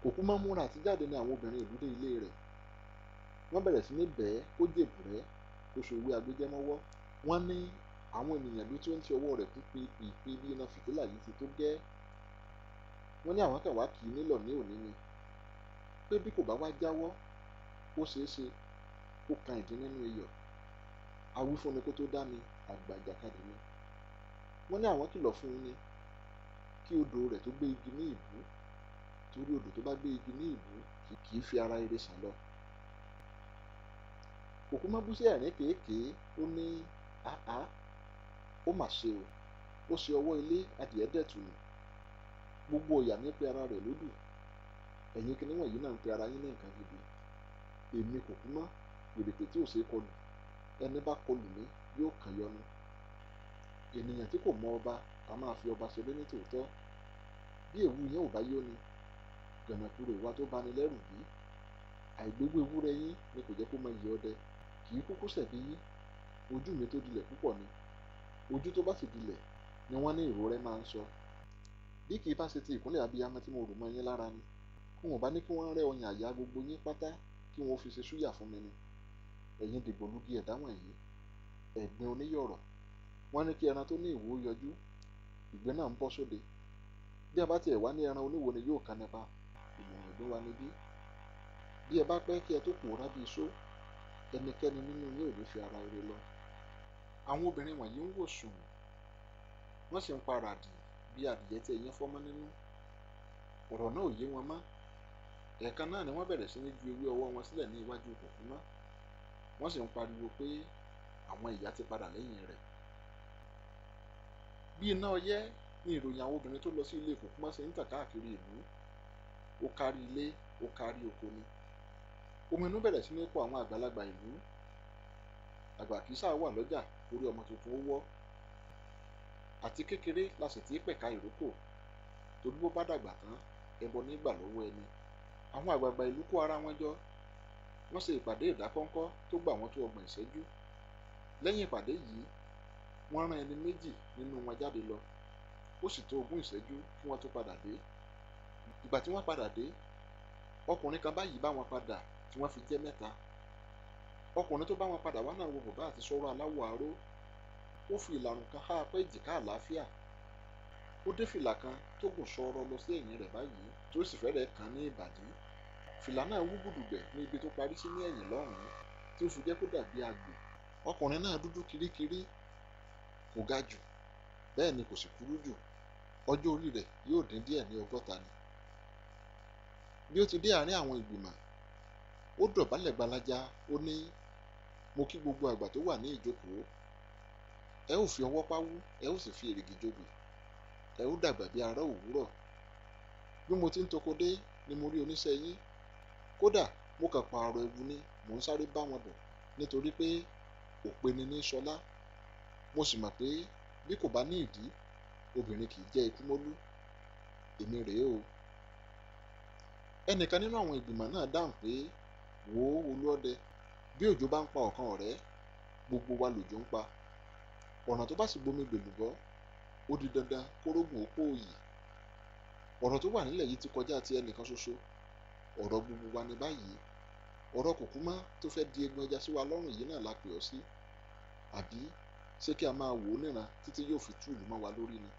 Kòkúmọ́ múra àti jáde ní àwọn obìnrin ìlú dé ilé rẹ̀. Wọ́n bẹ̀rẹ̀ sí ní bẹ́ẹ̀ kó jèbùrẹ́, kó so ewé agbéjẹ́ mọ́wọ́. Wọ́n ní àwọn ènìyàn ìlú tí ó ń ti ọwọ́ rẹ̀ kú pípípí bí iná fìtílà yìí ti tó gẹ́. Wọ́n ní àwọn kan wá kì í nílọ̀ ní òní ni. Pé bí kò bá wá jáwọ́, ó ṣeé ṣe kó kan ìdí nínú iyọ̀. Awífúnni kó tó dá ni, àgbà ìjàkadì ni. Wọ́n ní àwọn kìlọ̀ fún un ni kí odò rẹ̀ tó gbé igi ní ìbú, torí odò tó bá gbé igi ní ìbú kì í fi ara ire sàn lọ. Kòkúmọ́ bú sí ẹ̀rín kéékèé, ó ní, àá, ó mà ṣe o. Ó ṣe ọwọ́ ilé adìẹ dẹ̀tùnù. Gbogbo ọ̀yà ní pe ara rẹ̀ lódù. Ẹ̀yin kiní wọ̀nyí náà ń pe ara yín ní nǹkan gidi. Èmi Kòkúmọ́, wèrèpè tí ò ṣe é kọlù. Ẹni bá kọlù mí yóò kàn yọnu. Ènìyàn tí kò mọ ọba, a máa fi ọba ṣeré ní tòótọ́. Bí èwú yẹn ò bá yó ni, gànàkúrò wa tó bani lẹ́rù bí. Àìgbéwó ewúrẹ́ yín ni kò jẹ́ kó mọ iyì ọdẹ. Kì í kúkú ṣẹ̀bi yín. Ojú mi tó dilẹ̀ púpọ̀ ni. Ojú tó bá sì dilẹ̀ ni wọ́n ní ìró rẹ̀ máa ń sọ. Bí kì í bá ṣe ti ìkúnlẹ̀ abiyamọ tí mo rò mọ́ yín lára ni. Kí wọn bá ní kí wọ́n rẹ́ ọyàn àyà gbogbo yín pátá kí wọn ó fi ṣe súyà fún mi ni. Ẹ̀yin dìgbòlugi ẹ̀dá wọ̀nyí, ẹ̀gbin oníyọ̀rọ̀. Wọ́n ní kí ẹran tó ní ìwo yọjú, ìgbín náà ń bọ́ sóde. Bí a bá tiẹ̀ wá ní ẹran oníwo ni yóò kan nípa, ìmọ̀ràn ìgbín wa níbí. Bí ẹ bá pẹ́ kí ẹ tó pòórá bí iṣó, Ẹnikẹ́ni nínú yín ò ní fi ara ire lọ. Àwọn obìnrin wọ̀nyí ń wò sùn, wọ́n sì ń paradì bí adìyẹ tí ẹyin fọ́ mọ́ nínú. Ọ̀rọ̀ náà ò yé wọn mọ́. Ẹ̀ẹ̀kan náà ni wọ́n bẹ̀rẹ̀ sí ní ju ewé ọwọ́ wọn sílẹ̀ ní iwájú Kòkúmọ́. Wọ́n sì ń pariwo pé àwọn ìyá ti padà lẹ́yìn rẹ̀. Bí iná ọyẹ́ ni ìròyìn àwọn obìnrin tó lọ sí ilé Kòkúmọ́ ṣe ń tàn káàkiri ìlú. Ó kárí ilé, ó kárí oko ni. Omi inú bẹ̀rẹ̀ sí ní kó àwọn àgbàlagbà ìlú. Àgbà kì í sáà wà lọ́jà orí ọmọ tuntun ó wọ́. Àti kékeré la sì ti pẹ̀ka ìrókò, torí bó bá dàgbà tán, ẹbọ nígbà lọ́wọ́ ẹni. Àwọn àgbààgbà ìlú kó ara wọn jọ. Wọ́n ṣe ìpàdé ìdákọ́ńkọ́ tó gbà wọ́n tó 30 ìṣẹ́jú. Lẹ́yìn ìpàdé yìí, wọ́n rán ẹni méjì nínú wọn jáde lọ. Ó sì tó 20 ìṣẹ́jú kí wọ́n tó padà dé. Ìgbà tí wọ́n padà dé, ọkùnrin kan báyìí bá wọn padà tí wọ́n fi jẹ́ 3. Ọkùnrin tó bá wọn padà wá náà wọ bùbá àti sọ́rọ́ aláwọ̀ aró. Ó fi ìlàrùn kan há apá èjìká àlàáfíà. Ó dé fìlà kan tó gùn sọ̀rọ̀ lọ sí ẹ̀yìn rẹ̀ báyìí tó sì fẹ́rẹ̀ẹ́ kàn ní ìbàdí. Fìlà náà wú gbùdùgbẹ̀ ní ibi tó parí sí ní ẹ̀yìn lọ́hùn-ún tí ó fi jẹ́ kó dàbí àgbò. Ọkùnrin náà dúdú kirikiri, kò ga jù, bẹ́ẹ̀ ni kò sì kúrú jù. Ọjọ́ orí rẹ̀ yóò dín díẹ̀ ní 60 ni. Bí ó ti dé àárín àwọn ìgbìmọ̀, ó dọ̀bálẹ̀ gbalaja, ó ní, mo kí gbogbo àgbà tó wà ní ìjókòó. Ẹ ó fi ọwọ́ páwú, ẹ ó sì fi èrìgì jobi. Ẹ ó dàgbà bí ará òwúrọ̀. Bí mo ti ń toko dé ni mo rí oníṣẹ́ yín. Kódà mo kàn pààrọ̀ ẹ̀wù ni mò ń sáré bá wọn bọ̀ nítorí pé òpeni ní Ṣọlá. Mo sì mọ̀ pé bí kò bá ní ìdí, obìnrin kì í jẹ́ ikúmólú. Èmi rèé o. Ẹnìkan nínú àwọn ìgbìmọ̀ náà dáhùn pé, wò ó Olúọdẹ, bí òjò bá ń pa ọ̀kan ọ̀rẹ́, gbogbo wa lòjò ń pa. Ọ̀nà tó bá sì gbomi gbèlùbọ́, ó di dandan kórógùn ó pòòyì. Ọ̀rọ̀ tó wà nílẹ̀ yìí ti kọjá ti ẹnìkan ṣoṣo. Ọ̀rọ̀ gbogbo wa ní báyìí. Ọ̀rọ̀ Kòkúmọ́ tó fẹ́ di egun ẹja sí wa lọ́rùn yìí náà la pè ọ́ sí. Àbí ṣé kí a máa wò ó níran títí yóò fi tú ìlú mọ́ wa lórí ni?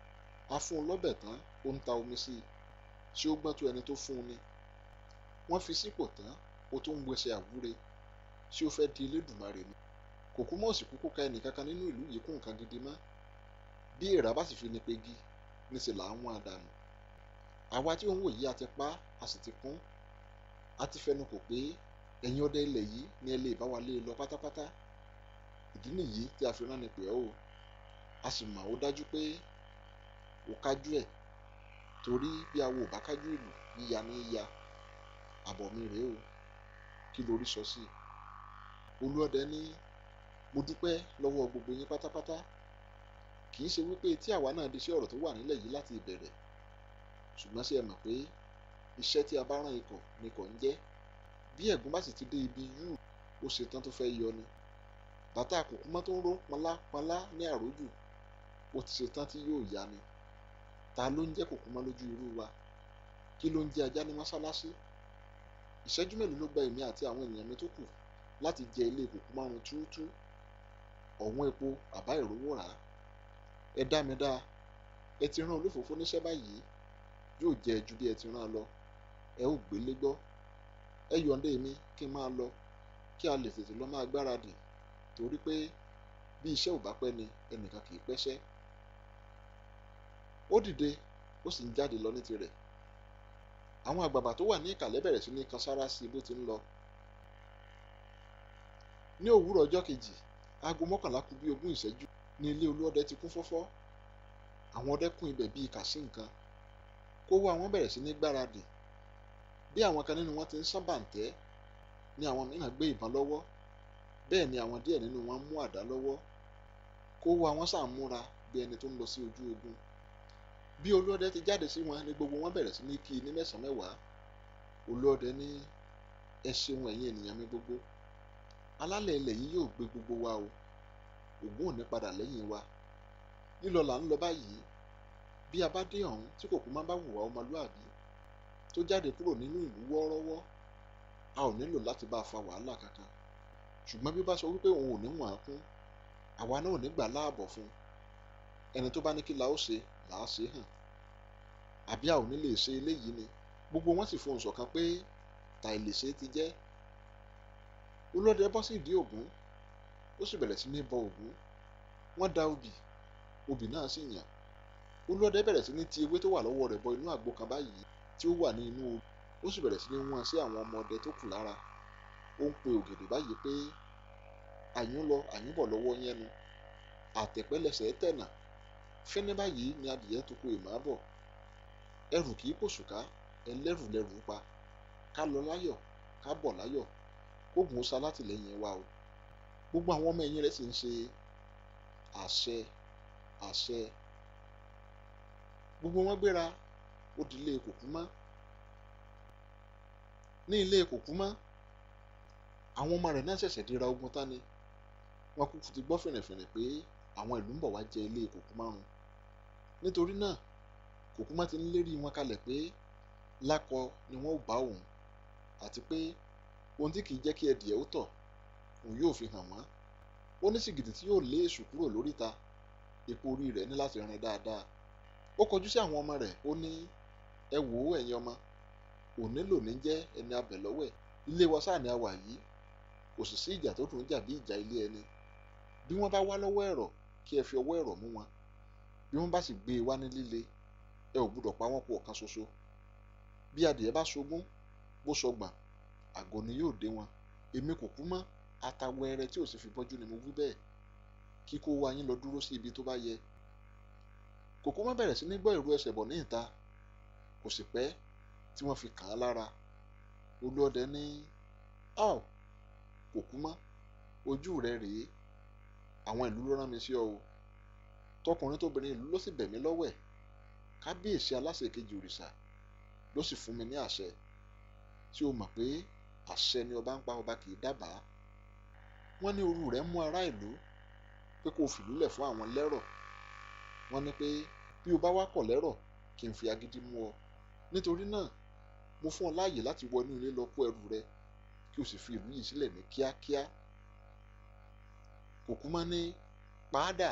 A fún un lọ́bẹ̀ tán, ó ń ta omi sí i. Ṣé ó gbọ́n tó ẹni tó fún un ni? Wọ́n fi sípò tán, ó tún ń wẹsẹ̀ àwúre. Ṣé ó fẹ́ di Elédùmarè ni? Kòkúmọ́ ò sì kúkú ka ẹnìkankan nínú ìlú yìí kún nǹkan gidi mọ́. Bí èèrà bá sì fi ni pegi, níṣe là ń wọ́n dànù. Àwa tí ó ń wò yìí a ti pa, a sì ti kún. A ti fẹnu kò pé ẹ̀yin ọdẹ ilẹ̀ yìí ni ẹ lè bá wa lé e lọ pátápátá. Ìdí nìyí tí a fi rán ni pè ọ́ o. A sì mọ̀ ó dájú pé ó kájú ẹ̀, torí bí awo ò bá kájú ìlú, yíya ní í ya. Àbọ̀ mi rèé o. Kí lorí sọ sí i? Olúọdẹ ní, mo dúpẹ́ lọ́wọ́ gbogbo yín pátápátá. Kì í ṣe wípé tí àwa náà di sí ọ̀rọ̀ tó wà nílẹ̀ yìí láti ìbẹ̀rẹ̀. Ṣùgbọ́n ṣé ẹ mọ̀ pé iṣẹ́ tí a bá rán ikọ̀ ni ikọ̀ ń jẹ́. Bí ẹ̀gún bá sì ti dé ibi yú, ó ṣe tán tó fẹ́ yọ ni. Bàtà Kòkúmọ́ tó ń ró pọnlápọnlá ní àrójù, ó ti ṣe tán tí yóò ya ni. Ta ló ń jẹ́ Kòkúmọ́ lójú irú wa? Kí ló ń jẹ́ ajá ní mọ́sálásí? Ìṣẹ́jú mélòó ló gba èmi àti àwọn ènìyàn mi tó kù láti jẹ ilé Kòkúmọ́ run túútúú? Ọ̀wọ́n epo àbá ìrówó rà á. Ẹ dá mi dá. Ẹ ti rán olófòófó níṣẹ́ báyìí, yóò jẹ́ ju bí ẹ ti rán lọ. Ẹ ó gbélé gbọ́. Ẹ yọ̀ǹda èmi kí n máa lọ, kí a lè tètè lọ máa gbáradì, torí pé bí iṣẹ́ ò bá pẹ́ ni ẹnìkan kì í pẹ́ṣẹ́. Ó dìde, ó sì ń jáde lọ ní tirẹ̀. Àwọn àgbààgbà tó wà ní ìkàlẹ̀ bẹ̀rẹ̀ sí ní kan sára sí bó ti ń lọ. Ní òwúrọ̀ ọjọ́ kejì, aago 10:40 ní ilé Olúọdẹ ti kún fọ́fọ́. Àwọn ọdẹ kún ibẹ̀ bíi kàsí nǹkan. Kówó àwọn bẹ̀rẹ̀ sí ní gbáradì. Bí àwọn kan nínú wọn ti ń sán bàǹtẹ́, ni àwọn mìíràn gbé ìbọn lọ́wọ́. Bẹ́ẹ̀ ni àwọn díẹ̀ nínú wọn mú àdá lọ́wọ́. Kówó àwọn sá múra bí ẹni tó ń lọ sí ojú ogun. Bí Olúọdẹ ti jáde sí wọn ni gbogbo wọn bẹ̀rẹ̀ sí ní kí i ní 9-9. Olúọdẹ ní, ẹ ṣeun ẹ̀yin ènìyàn mi gbogbo. Alálẹ̀ ilẹ̀ yìí yóò gbé gbogbo wa o. Ògún ò ní padà lẹ́yìn wa. Lílọ là ń lọ báyìí. Bí a bá dé ọ̀hún tí Kòkúmọ́ bá hùwà ọmọlúàbí tó jáde kúrò nínú ìlú wọ́ọ́rọ́wọ́, a ò nílò láti bá a fa wàhálà kankan. Ṣùgbọ́n bí ó bá sọ wípé òun ò ní wọ̀n án kún, àwa náà ò ní gbà láàbọ̀ fún un. Ẹni tó bá ní kí la ó ṣe là á ṣe hàn. Àbí a ò ní lè ṣe eléyìí ni? Gbogbo wọn sì fohùn ṣọ̀kan pé tàìlèṣe ti jẹ́. Olúọdẹ bọ́ sí ìdí Ògún, ó sì bẹ̀rẹ̀ sí ní bọ Ògún. Wọ́n da obì, obì náà sì yàn. Olúọdẹ bẹ̀rẹ̀ sí ní ti ewé tó wà lọ́wọ́ rẹ̀ bọ inú àgbo kan báyìí tí ó wà ní inú oru. Ó sì bẹ̀rẹ̀ sí ní wọ́n sí àwọn ọmọ ọdẹ tó kù lára. Ó ń pe ògèdè báyìí pé àyún lọ àyún bọ̀ lọ́wọ́ yẹnu, àtẹ̀pẹ́lẹsẹ̀ tẹ̀nà. Fínní báyìí ni adìyẹ tó kó ìmọ̀ bọ̀. Ẹrù kì í pòṣùká, ẹlẹ́rù lẹrù pa. Ká lọ láyọ̀, ká bọ̀ láyọ̀, kógun ó ṣalátìlẹ́yìn wa o. Gbogbo àwọn ọmọ ẹ̀yìn rẹ̀ sì ń ṣe àṣẹ àṣẹ. Gbogbo wọn gbéra, ó di ilé Kòkúmọ́. Ní ilé Kòkúmọ́, àwọn ọmọ rẹ̀ náà ṣẹ̀ṣẹ̀ dira ogun tán ni. Wọ́n kúkú ti gbọ́ fìrìfìrì pé àwọn ìlú ń bọ̀ wá jẹ ilé Kòkúmọ́ run. Nítorí náà, Kòkúmọ́ ti ń lérí wọn kalẹ̀ pé lákọ ni wọ́n ó bá òun, àti pé ohun tí kì í jẹ́ kí ẹdìẹ ó tọ̀, òun yóò fi hàn wọ́n. Ó ní sìgìdì tí yóò lé èṣù kúrò lóríta, epo orí rẹ̀ ní láti rin dáadáa. Ó kọjú sí àwọn ọmọ rẹ̀, ó ní ẹ wò ó ẹ̀yin ọmọ, òní lòní jẹ́ ẹni abẹ̀ lọ́wẹ̀. Ilé wa sáà ni a wà yìí, kò sì sí ìjà tó dùn jà bí ìjà ilé ẹni. Bí wọ́n bá wá lọ́wọ́ ẹ̀rọ̀, kí ẹ fi ọwọ́ ẹ̀rọ̀ mú wọn. Bí wọ́n bá sì gbé e wá ní líle, ẹ ò gbúdọ̀ pa wọ́n kú ọ̀kan ṣoṣo. Bí adìẹ bá ṣogún, bó ṣọgbọ̀n, àgọ́ ni yóò dé wọn. Èmi Kòkúmọ́, atawẹrẹ tí ò sì fi bọ́jú ni mo wí bẹ́ẹ̀. Kíkó wa yín lọ dúró sí ibi tó bá yẹ. Kòkúmọ́ bẹ̀rẹ̀ sí ní gbọ́ ìró ẹsẹ̀ bọ̀ ní ìta. Kò sì pẹ́ tí wọ́n fi kàn án lára. Olúọdẹ ní, "Áò, Kòkúmọ́, ojú rẹ rèé. Àwọn ìlú ló rán mi sí ọ o. Tọkùnrin tóbìnrin ìlú ló sì bẹ̀ mí lọ́wẹ̀. Kábíyèsí aláṣẹ kejì òrìṣà ló sì fún mi ní àṣẹ. Tí o mọ̀ pé àṣẹ ni ọba ń pa, ọba kì í dábàá. Wọ́n ní orú rẹ̀ mú ará ìlú pé kó fìlú lẹ̀ fún àwọn lẹ́rọ̀. Wọ́n ní pé bí o bá wá kọ̀ lẹ́rọ̀, kí n fi agídí mú ọ. Nítorí náà, mo fún ọ láàyè láti wọ inú ilé lọ kó ẹrù rẹ, kí o sì fi ìlú yìí sílẹ̀ ní kíákíá." Kòkúmọ́ ní, "Pàádà,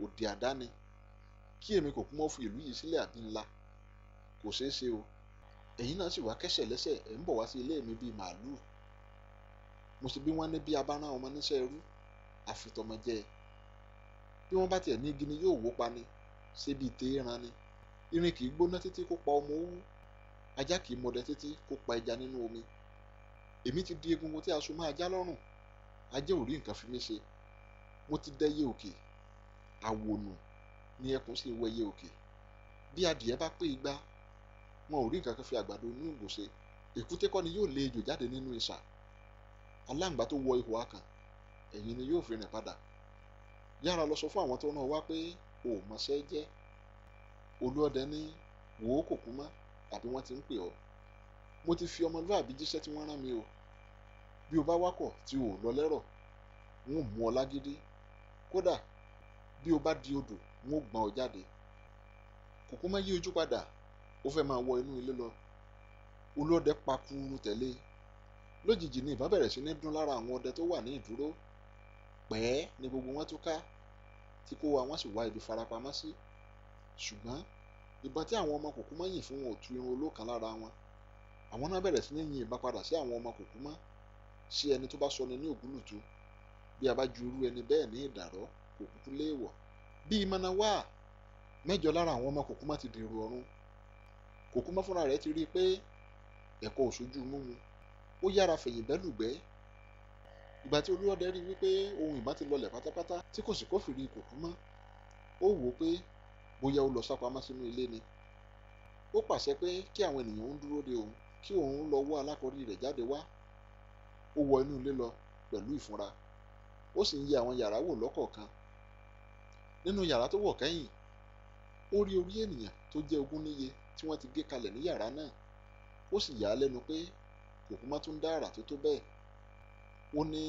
òdì àdáni. Kí èmi Kòkúmọ́ fi ìlú yìí sílẹ̀ àbí ńlá? Kò ṣeé ṣe o. Ẹ̀yin náà sì wá kẹ́sẹ̀ lẹ́sẹ̀, ẹ̀ ń bọ̀ wá sí ilé mi bíi màlúù. Mo sì bí wọ́n ní bí a bá rán ọmọ níṣẹ́ ẹrú, àfitọ́mọ jẹ. Bí wọ́n bá tiẹ̀ ní igi ni yóò wó pa ni, ṣé bíi tééran ni? Irin kì í gbóná títí kó pa ọmọ owú. Ajá kì í mọdẹ títí kó pa ẹja nínú omi. Èmi ti di egungun tí a so mọ́ ajá lọ́rùn. Ajá ò rí nǹkan fi mí ṣe. Mo ti dẹyẹ òkè. Àwònù ni ẹkùn sì wẹyẹ òkè. Bí adìẹ bá pé igba, wọn ò rí nǹkan kan fi àgbàdo inú ìgò ṣe. Èkúté kọ́ ni yóò lé ejò jáde nínú isà. Aláǹgbá tó wọ ihò akàn, ẹ̀yìn ni yóò fi rìn padà. Yára lọ sọ fún àwọn tó rán ọ wá pé o ò mọṣẹ́ jẹ́." Olúọdẹ ní, "Wò ó Kòkúmọ́, àbí wọ́n ti ń pè ọ́. Mo ti fi ọmọlúàbí jíṣẹ́ tí wọ́n rán mi o. Bí o bá wákọ̀ tí o ò lọ lẹ́rọ̀, n ó mú ọ lágídí. Kódà bí o bá di odò, n ó gbọ́n ọ jáde." Kòkúmọ́ yí ojú padà, ó fẹ́ máa wọ inú ilé lọ. Olúọdẹ pa kúrú tẹ̀lé. Lójijì ni ìbọn bẹ̀rẹ̀ sí ní dún lára àwọn ọdẹ tó wà ní ìdúró. Pẹ́ẹ́ ni gbogbo wọn túká, tí kó wa wọ́n sì wá ibi farapamọ́ sí. Ṣùgbọ́n ìbọn tí àwọn ọmọ Kòkúmọ́ yìn fún wọn ò tu irun olókan lára wọn. Àwọn náà bẹ̀rẹ̀ sí ní yin ìbọn padà sí àwọn ọmọ Kòkúmọ́, sí ẹni tó bá sọni ní ògúlùtù. Bí a bá ju irú ẹni bẹ́ẹ̀ ní ìdàrọ́, kò kúkú léèwọ̀. Bí imọ̀nà wà, mẹ́jọ lára àwọn ọmọ Kòkúmọ́ ti dèrò ọ̀run. Kòkúmọ́ fúnra rẹ̀ ti rí i pé ẹ̀kọ́ ò ṣojú múmu. Ó yára fẹ̀yìn bẹ́lùgbẹ́. Ìgbà tí Olúọdẹ rí wípé ohun ìbọn ti lọlẹ̀ pátápátá tí kò sì kófìrí Kòkúmọ́, ó wò ó pé bóyá ó lọ sápamọ́ sínú ilé ni. Ó pàṣẹ pé kí àwọn ènìyàn ń dúró de òun, kí òun lọ wọ́ alákọ̀rí rẹ̀ jáde wá. Ó wọ inú ilé lọ pẹ̀lú ìfúnra. Ó sì ń yẹ àwọn yàrá wò lọ́kọ̀ọ̀kan. Nínú yàrá tó wọ̀ kẹ́yìn, ó rí orí ènìyàn tó jẹ́ ogún níye tí wọ́n ti gé kalẹ̀ ní yàrá náà. Ó sì yà á lẹ́nu pé Kòkúmọ́ tún dá àrà tó tó bẹ́ẹ̀. Ó ní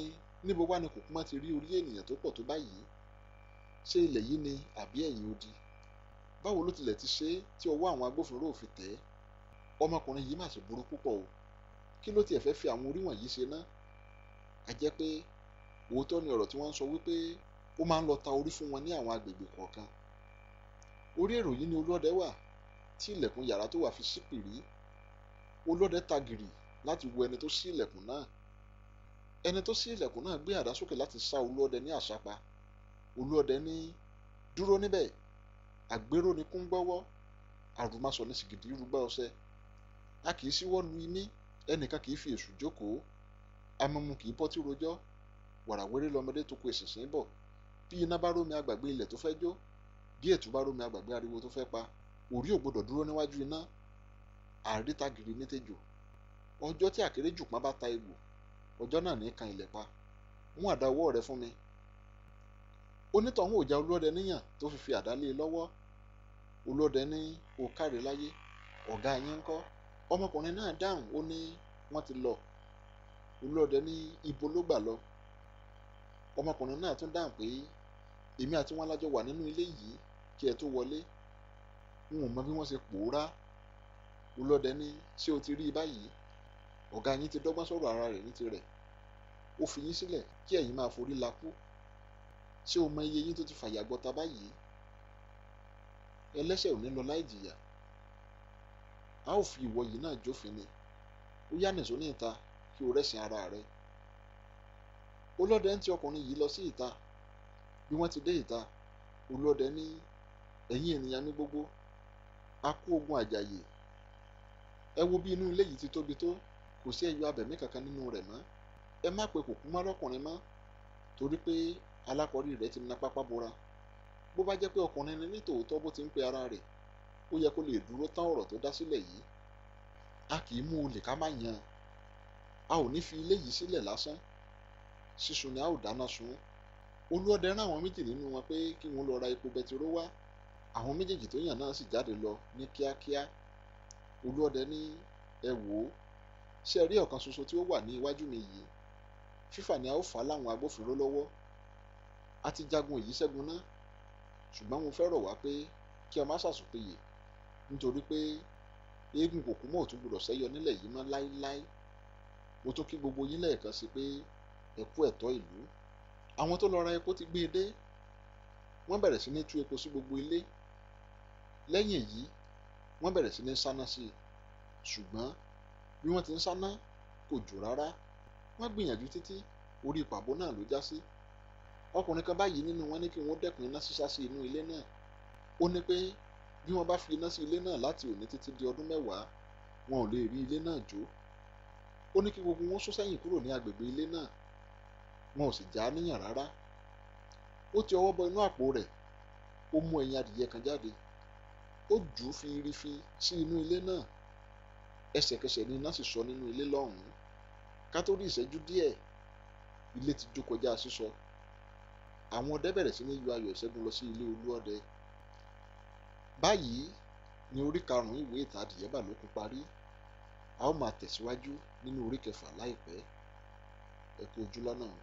níbo wá ni Kòkúmọ́ ti rí orí ènìyàn tó pọ̀ tó báyìí? Ṣé ilẹ̀ yìí ni àbí ẹ̀yìn odi? Báwo ló tilẹ̀ ti ṣe é tí ọwọ́ àwọn agbófinró ò fi tẹ̀ ẹ́? Ọmọkùnrin yìí mà sì burú púpọ̀ o. Kí ló tiẹ̀ fẹ́ fi àwọn orí wọ̀nyí ṣe ná? A jẹ́ pé òótọ́ ni ọ̀rọ̀ tí wọ́n ń sọ wípé ó máa ń lọ ta orí fún wọn ní àwọn agbègbè kọ̀ọ̀kan. Orí èrò yìí ni Olúọdẹ wà tí ilẹ̀kùn yàrá tó wà fi ṣí pìrí. Olúọdẹ ta gìrì láti wo ẹni tó ṣí ilẹ̀kùn náà. Ẹni tó ṣí ilẹ̀kùn náà gbé àdá sókè láti sá Olúọdẹ ní àṣàpá. Olúọdẹ ní, dúró níbẹ̀, àgbérò ni kún gbọ́wọ́, àrùmasọ̀ ní sìgìdì rúgbà ọṣẹ. A kì í síwọ́ lu imí, ẹnìkan kì í fi èṣù jókòó, amọ̀mù kì í bọ́tí rojọ́, wàràwéré lọmọdé tó kó èsìsìn bọ̀. Bí iná bá rómi agbàgbé ilẹ̀ tó fẹ́ jó, bí ètú bá rómi agbàgbé ariwo tó fẹ́ pa, òrí ò gbọdọ̀ dúró níwájú iná, àrítagìrì ní tejò. Ọjọ́ tí àkèré jùpọ́n bá ta egbò, ọjọ́ náà ní kan ilẹ̀ pa. Mú àdá ọwọ́ rẹ fún mi. Onítọ̀hún ò já Olúọdẹ níyàn tó fi fi àdá lé e lọ́wọ́. Olúọdẹ ní, o káre láyé, ọ̀gá yín ńkọ́? Ọmọkùnrin náà dáhùn, ó ní wọ́n ti lọ. Olúọdẹ ní, ibo ló gbà lọ? Ọmọkùnrin náà tún dáhùn pé, èmi àti wọn lájọ wà nínú ilé yìí kí ẹ tó wọlé. N ò mọ bí wọ́n ṣe pòórá. Olúọdẹ ní, ṣé o ti rí i báyìí? Ọ̀gá yín ti dọ́gbọ́n sọ̀rọ̀ ara rẹ̀ ní tirẹ̀. Ó fi yín sílẹ̀ kí ẹ̀yin máa forí lakú. Ṣé o mọ iye yín tó ti fàyà gbọta báyìí? Ẹlẹ́ṣẹ̀ ò ní lọ láì jìyà. A ó fi ìwọ yìí náà jófin ni. Ó yá nìṣó ní ìta kí o rẹ́sìn ara rẹ. Olúọdẹ ń ti ọkùnrin yìí lọ sí ìta. Bí wọ́n ti dé ìta, Olúọdẹ ní, ẹ̀yin ènìyàn mi gbogbo, a kú ogun àjàyè. Ẹ wo bí inú ilé yìí ti tóbi tó, kò sí ẹyọ abẹ̀mí kankan nínú rẹ̀ mọ́. Ẹ má pe kòkú mọ́ lọ́kùnrin mọ́, torí pé alákọ̀rí rẹ̀ ti na pápá bora. Bó bá jẹ́ pé ọkùnrin ni nítòótọ́ bó ti ń pe ara rẹ̀, ó yẹ kó lè dúró tán ọ̀rọ̀ tó dá sílẹ̀ yìí. A kì í mú olè ká má yan. A ò ní fi ilé yìí sílẹ̀ lásán. Sísun ni a ó dáná sun. Olúọdẹ rán àwọn méjì nínú wọn pé kí wọ́n lọ ra epo bẹtiró wá. Àwọn méjèèjì tó yàn náà sì jáde lọ ní kíákíá. Olúọdẹ ní, ẹ wò ó, ṣé ẹ rí ọ̀kan ṣoṣo tí ó wà ní iwájú mi yìí? Fífà ni a ó fà á láwọn agbófinró lọ́wọ́. A ti jagun èyí ṣẹ́gun náà, ṣùgbọ́n mo fẹ́ rọ̀ wá pé kí a má ṣàsùnpìyè, nítorí pé eégún kòkú mọ́ ò tún gbọdọ̀ ṣẹ́yọ nílẹ̀ yìí mọ́ láíláí. Mo tún kí gbogbo yín lẹ́ẹ̀kan sí pé ẹ kú ẹ̀tọ́ ìlú. Àwọn tó lọ ra epo ti gbé e dé. Wọ́n bẹ̀rẹ̀ sí ní tú epo sí gbogbo ilé. Lẹ́yìn èyí, wọ́n bẹ̀rẹ̀ sí ní sáná sí i. Ṣùgbọ́n bí wọ́n ti ń sáná kò jò rárá. Wọ́n gbìyànjú títí, orí pàbó náà ló já sí. Ọkùnrin kan báyìí nínú wọn ní kí wọ́n dẹ́kun iná sísá sí inú ilé náà. Ó ní pé bí wọ́n bá fi iná sí ilé náà láti òní títí di ọdún 10, wọn ò lè rí ilé náà jó. Ó ní kí gbogbo wọn sún sẹ́yìn kúrò ní agbègbè ilé náà. Wọn ò sì já níyàn rárá. Ó ti ọwọ́ bọ inú àpò rẹ̀, ó mú ẹyin adìyẹ kan jáde. Ó jù ú firifi sí inú ilé náà. Ẹsẹ̀kẹsẹ̀ ni iná sì sọ nínú ilé lọ́hùn-ún. Ká tó rí ìṣẹ́jú díẹ̀, ilé ti jó kọjá sísọ. Àwọn ọdẹ bẹ̀rẹ̀ sí ní yọ ayọ̀ ìṣẹ́gun lọ sí ilé Olúọdẹ. Báyìí ni orí 5 ìwé ìtàn Adìyẹ Bàlókun parí. A ó máa tẹ̀síwájú nínú orí 6 láìpẹ́. Ẹ kú ojú lọ́nà o.